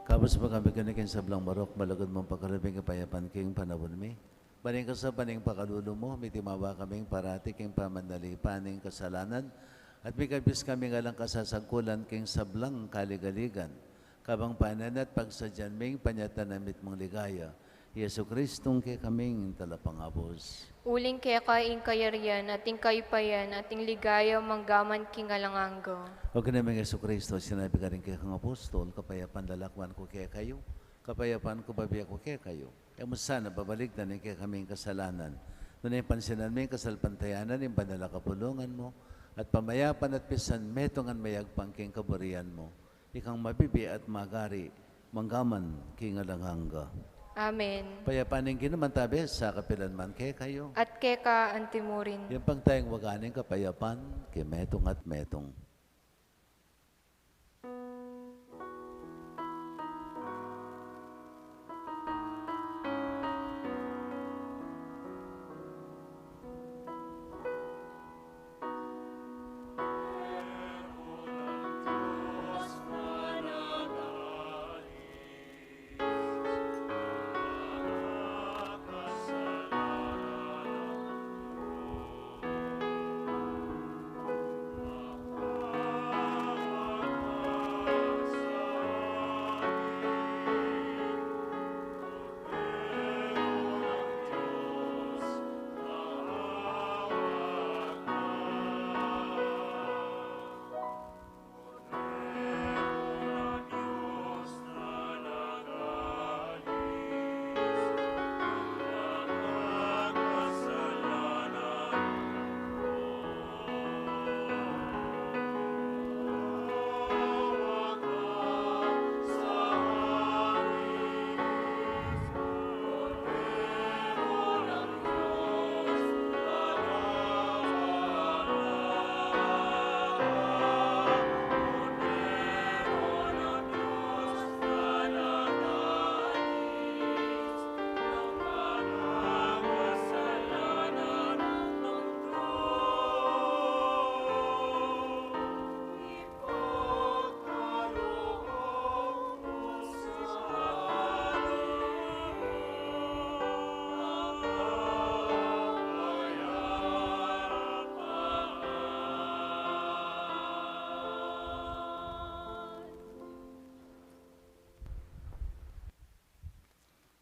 Kabus mu kami keni king sablang marok, malugud mung pakalub ing kapayapan king panaun mi. Ban king kasapan ning pakalulu mu, mitimawa kaming parati king pamanalipan ning kasalanan, at mikabus kaming alang kasasagkulan king sablang kaligaligan, kabang panenayan at pagsadyan ming panyatang na mitmung ligaya, Jesucristong kekaming Talapangabus. Uling keka ing kayarian, at ing kayupayan, at ing ligaya, mangga man king alang angga. O Ginu ming Jesucristo, sinabi mu karing kekang apostol, kapayapan lalakwan ku kekayu, kapayapan ku bibie ku kekayu. E mu sana babalikdan ing kekaming kasalanan, nune pansinan mu ing kasalpantayanan ning banal a kapulungan mu, at pamayapan at pisan metungan mayagpang king kaburian mu, ikang mabibie at magari, mangga man king alang angga. Amen. Ing kapayapan ning Ginu manatili sa kapilan man kekayu. At keka antimurin. Iyapang taya ing waga ning kapayapan king metung at metung.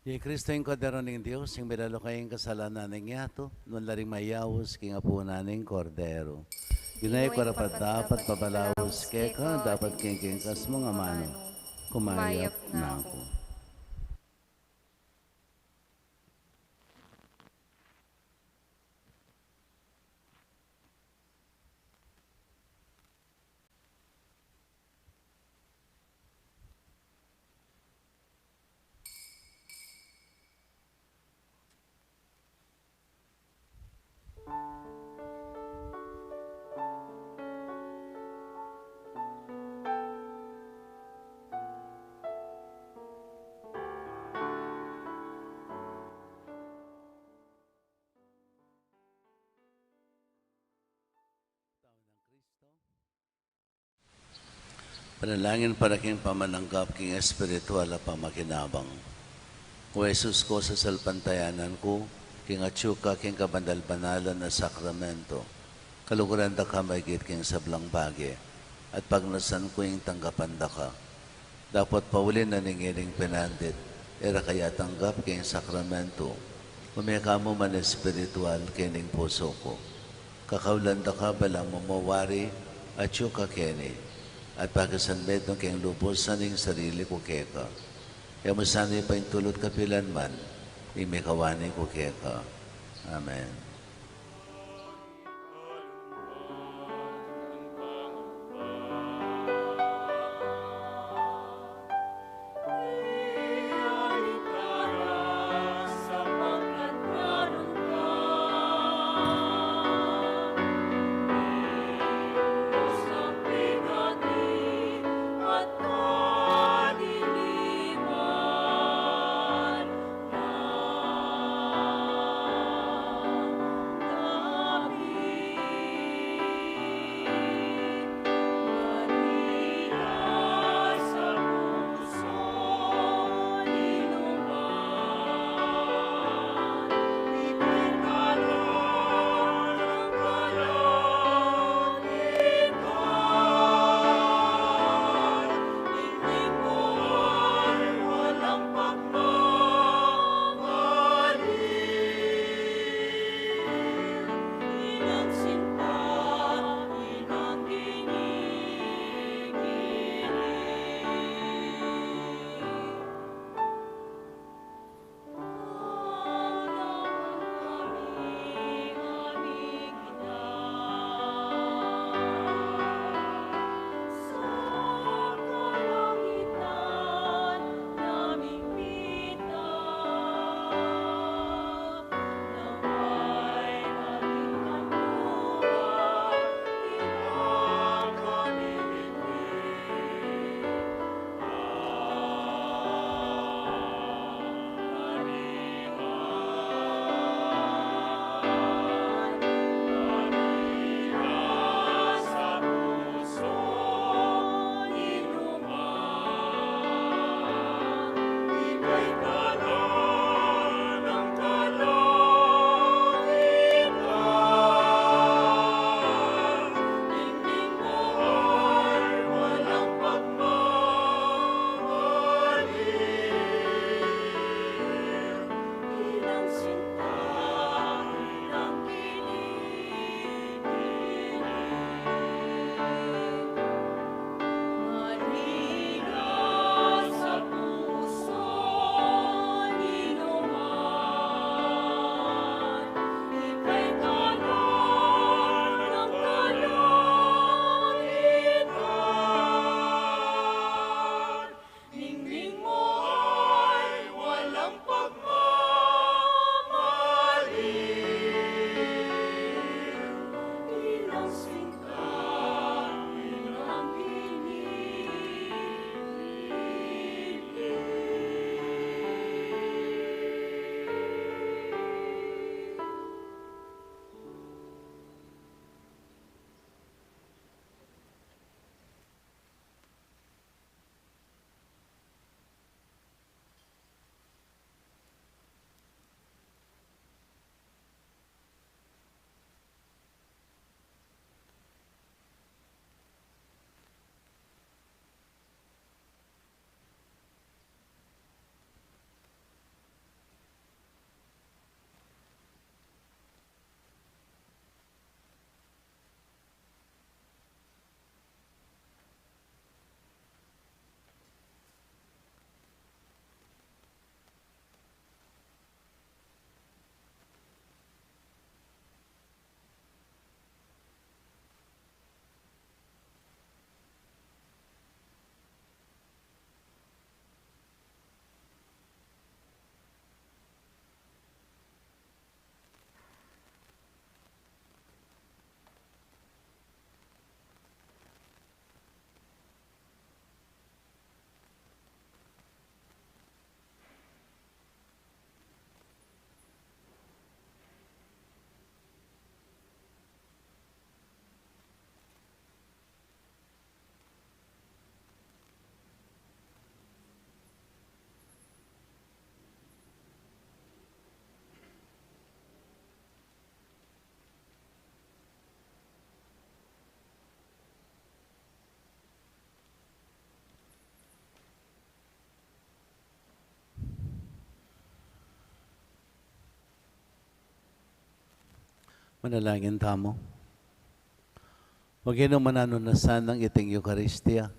Iti Kristo ing Kordero ning Dios, ing milalako king kasalanan ning yatu, nuan la ring mayaus king apunan ning Kordero. Ginaya ku karapat-dapat pabalaus keka, dapot king kekang kasmung amanu, kumayap na ku. Panalangin para king pamananggap king espiritual a pamakinabang. O Jesus ku, sasalpantayanan ku king atyu ka king kabanal-banalan a sakramento. Kaluguran da ka maigit king sablang bage, at pagnasan ku ing tanggapan da ka. Dapot pauli na ning ining penandit, e ra ka atanggap king sakramento, ume ka mu man espiritual king pusu ku. Kakaulan da ka balang mamawari atyu ka keni, at pakisanmetung king lubus ing sarili ku keka. E mu sana paintulut kapilan man ing mikawani ku keka. Amen. Manalangin tamu. O Ginu, mananu na sanang iting Eukaristia,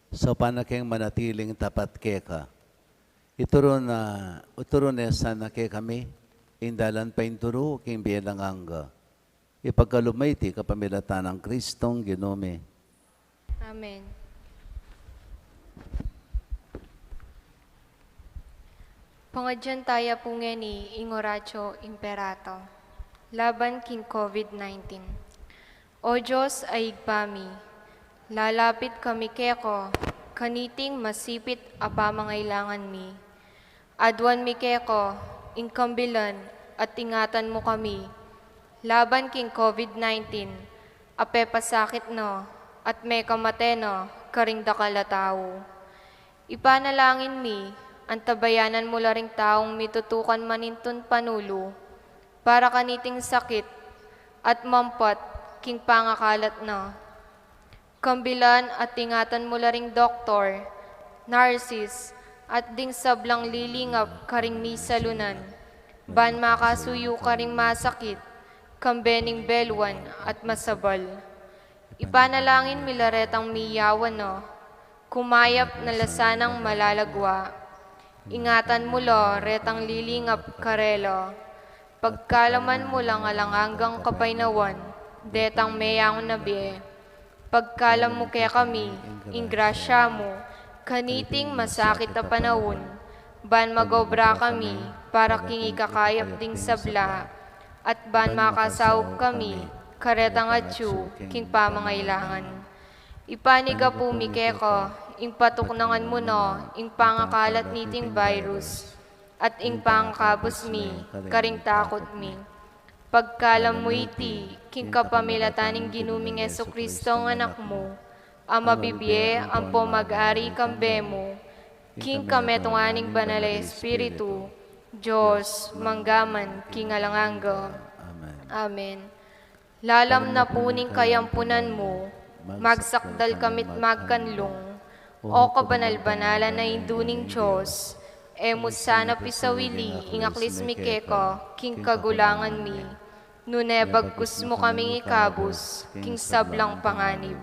saupan na keng manatiling tapat keka. Ituru na, ituru na sana kekami ing dalan painturu king bie alang angga. Ipagkalub mu iti kapamilatan nang Kristong Ginu mi. Amen. Pangadyan taya pu ngeni ing Oratio Imperata laban king COVID nineteen. O Dios a Ibpa mi, lalapit kami keka kaniting masipit a pamangailangan mi. Aduan mi keka ing kambilan at ingatan mu kami laban king COVID nineteen a pepasakit na at mekamate na karing dakal a tau. Ipanalangin mi, antabayanan mu la ring taung mitutukan manintun panulu para kaniting sakit at mampat king pangakalat na. Kambilan at ingatan mu la ring doktor, nurses, at ding sablang lilingap karing misalunan, ban makasuyu karing masakit, kambe ning beluan at masabal. Ipanalangin mi la retang miyawan na, kumayap na la sanang malagwa. Ingatan mu la retang lilingap karela. Pagkaluban mu lang alang anggang kapaynawan detang meyangu na bie. Pagkalub mu kekami ing grasya mu kaniting masakit a panaun, ban magobra kami para king ikakayap ding sabla, at ban makasaup kami karetang atyu king pamangailangan. Ipanyawad mi keka ing patuknangan mu na ing pangakalat niting virus at ing pangakabus mi karing takut mi. Pagkalub mu iti king kapamilatan ning Ginu ming Jesucristo a Anak mu, a mabibie ampo mag-ari kambe mu king kametungan ning Banal a Espiritu, Dios, mangga man king alang angga. Amen. Amen. Lalam na pu ning kayampunan mu, magsakdal kami't magkanlung, O kabanal-banalan a Indu ning Dios, e mu sana pisawili ing aklis mi keka king kagulangan mi, nune bagkus mu kaming ikabus king sablang panganib.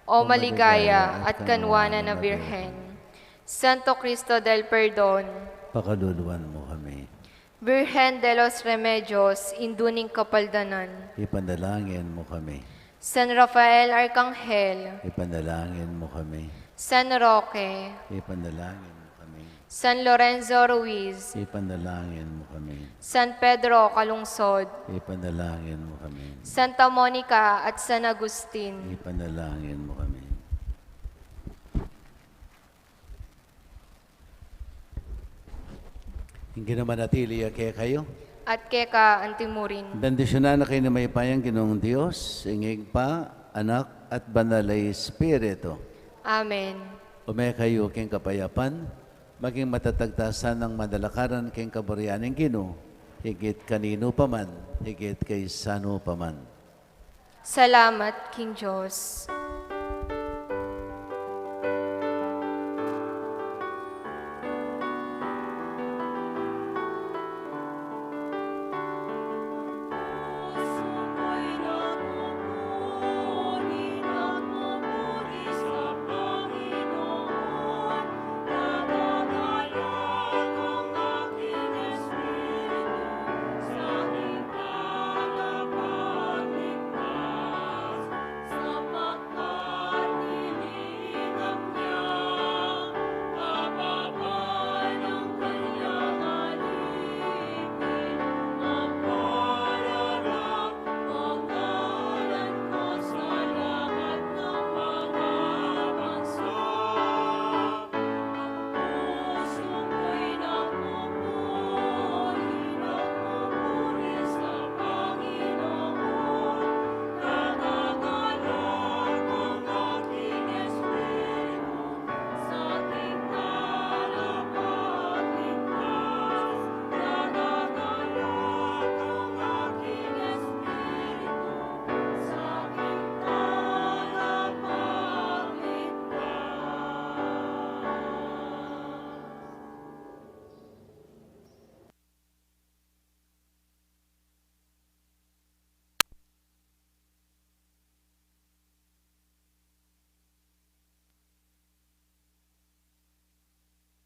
O maligaya at kanwanan a Birhen, Santo Cristo del Perdon, pakaluluan mu kami. Birhen de los Remedios, Indu ning Kapaldanan, ipanalangin mu kami. San Rafael Arkanghel, ipanalangin mu kami. San Roque, ipanalangin mu kami. San Lorenzo Ruiz, ipanalangin mu kami. San Pedro Calungsod, ipanalangin mu kami. Santa Monica at San Agustin, ipanalangin mu kami. Ing Ginu manatili ya kekayu. At keka antimurin. Bendisyunan na kayu ning mayupayang Ginung Dios, ing Ibpa, Anak, at Banal a Espiritu. Amen. Ume kayu king kapayapan, maging matatag ta sanang manalakaran king kaburian ning Ginu, higit kaninu pa man, higit kaisanu pa man. Salamat king Dios.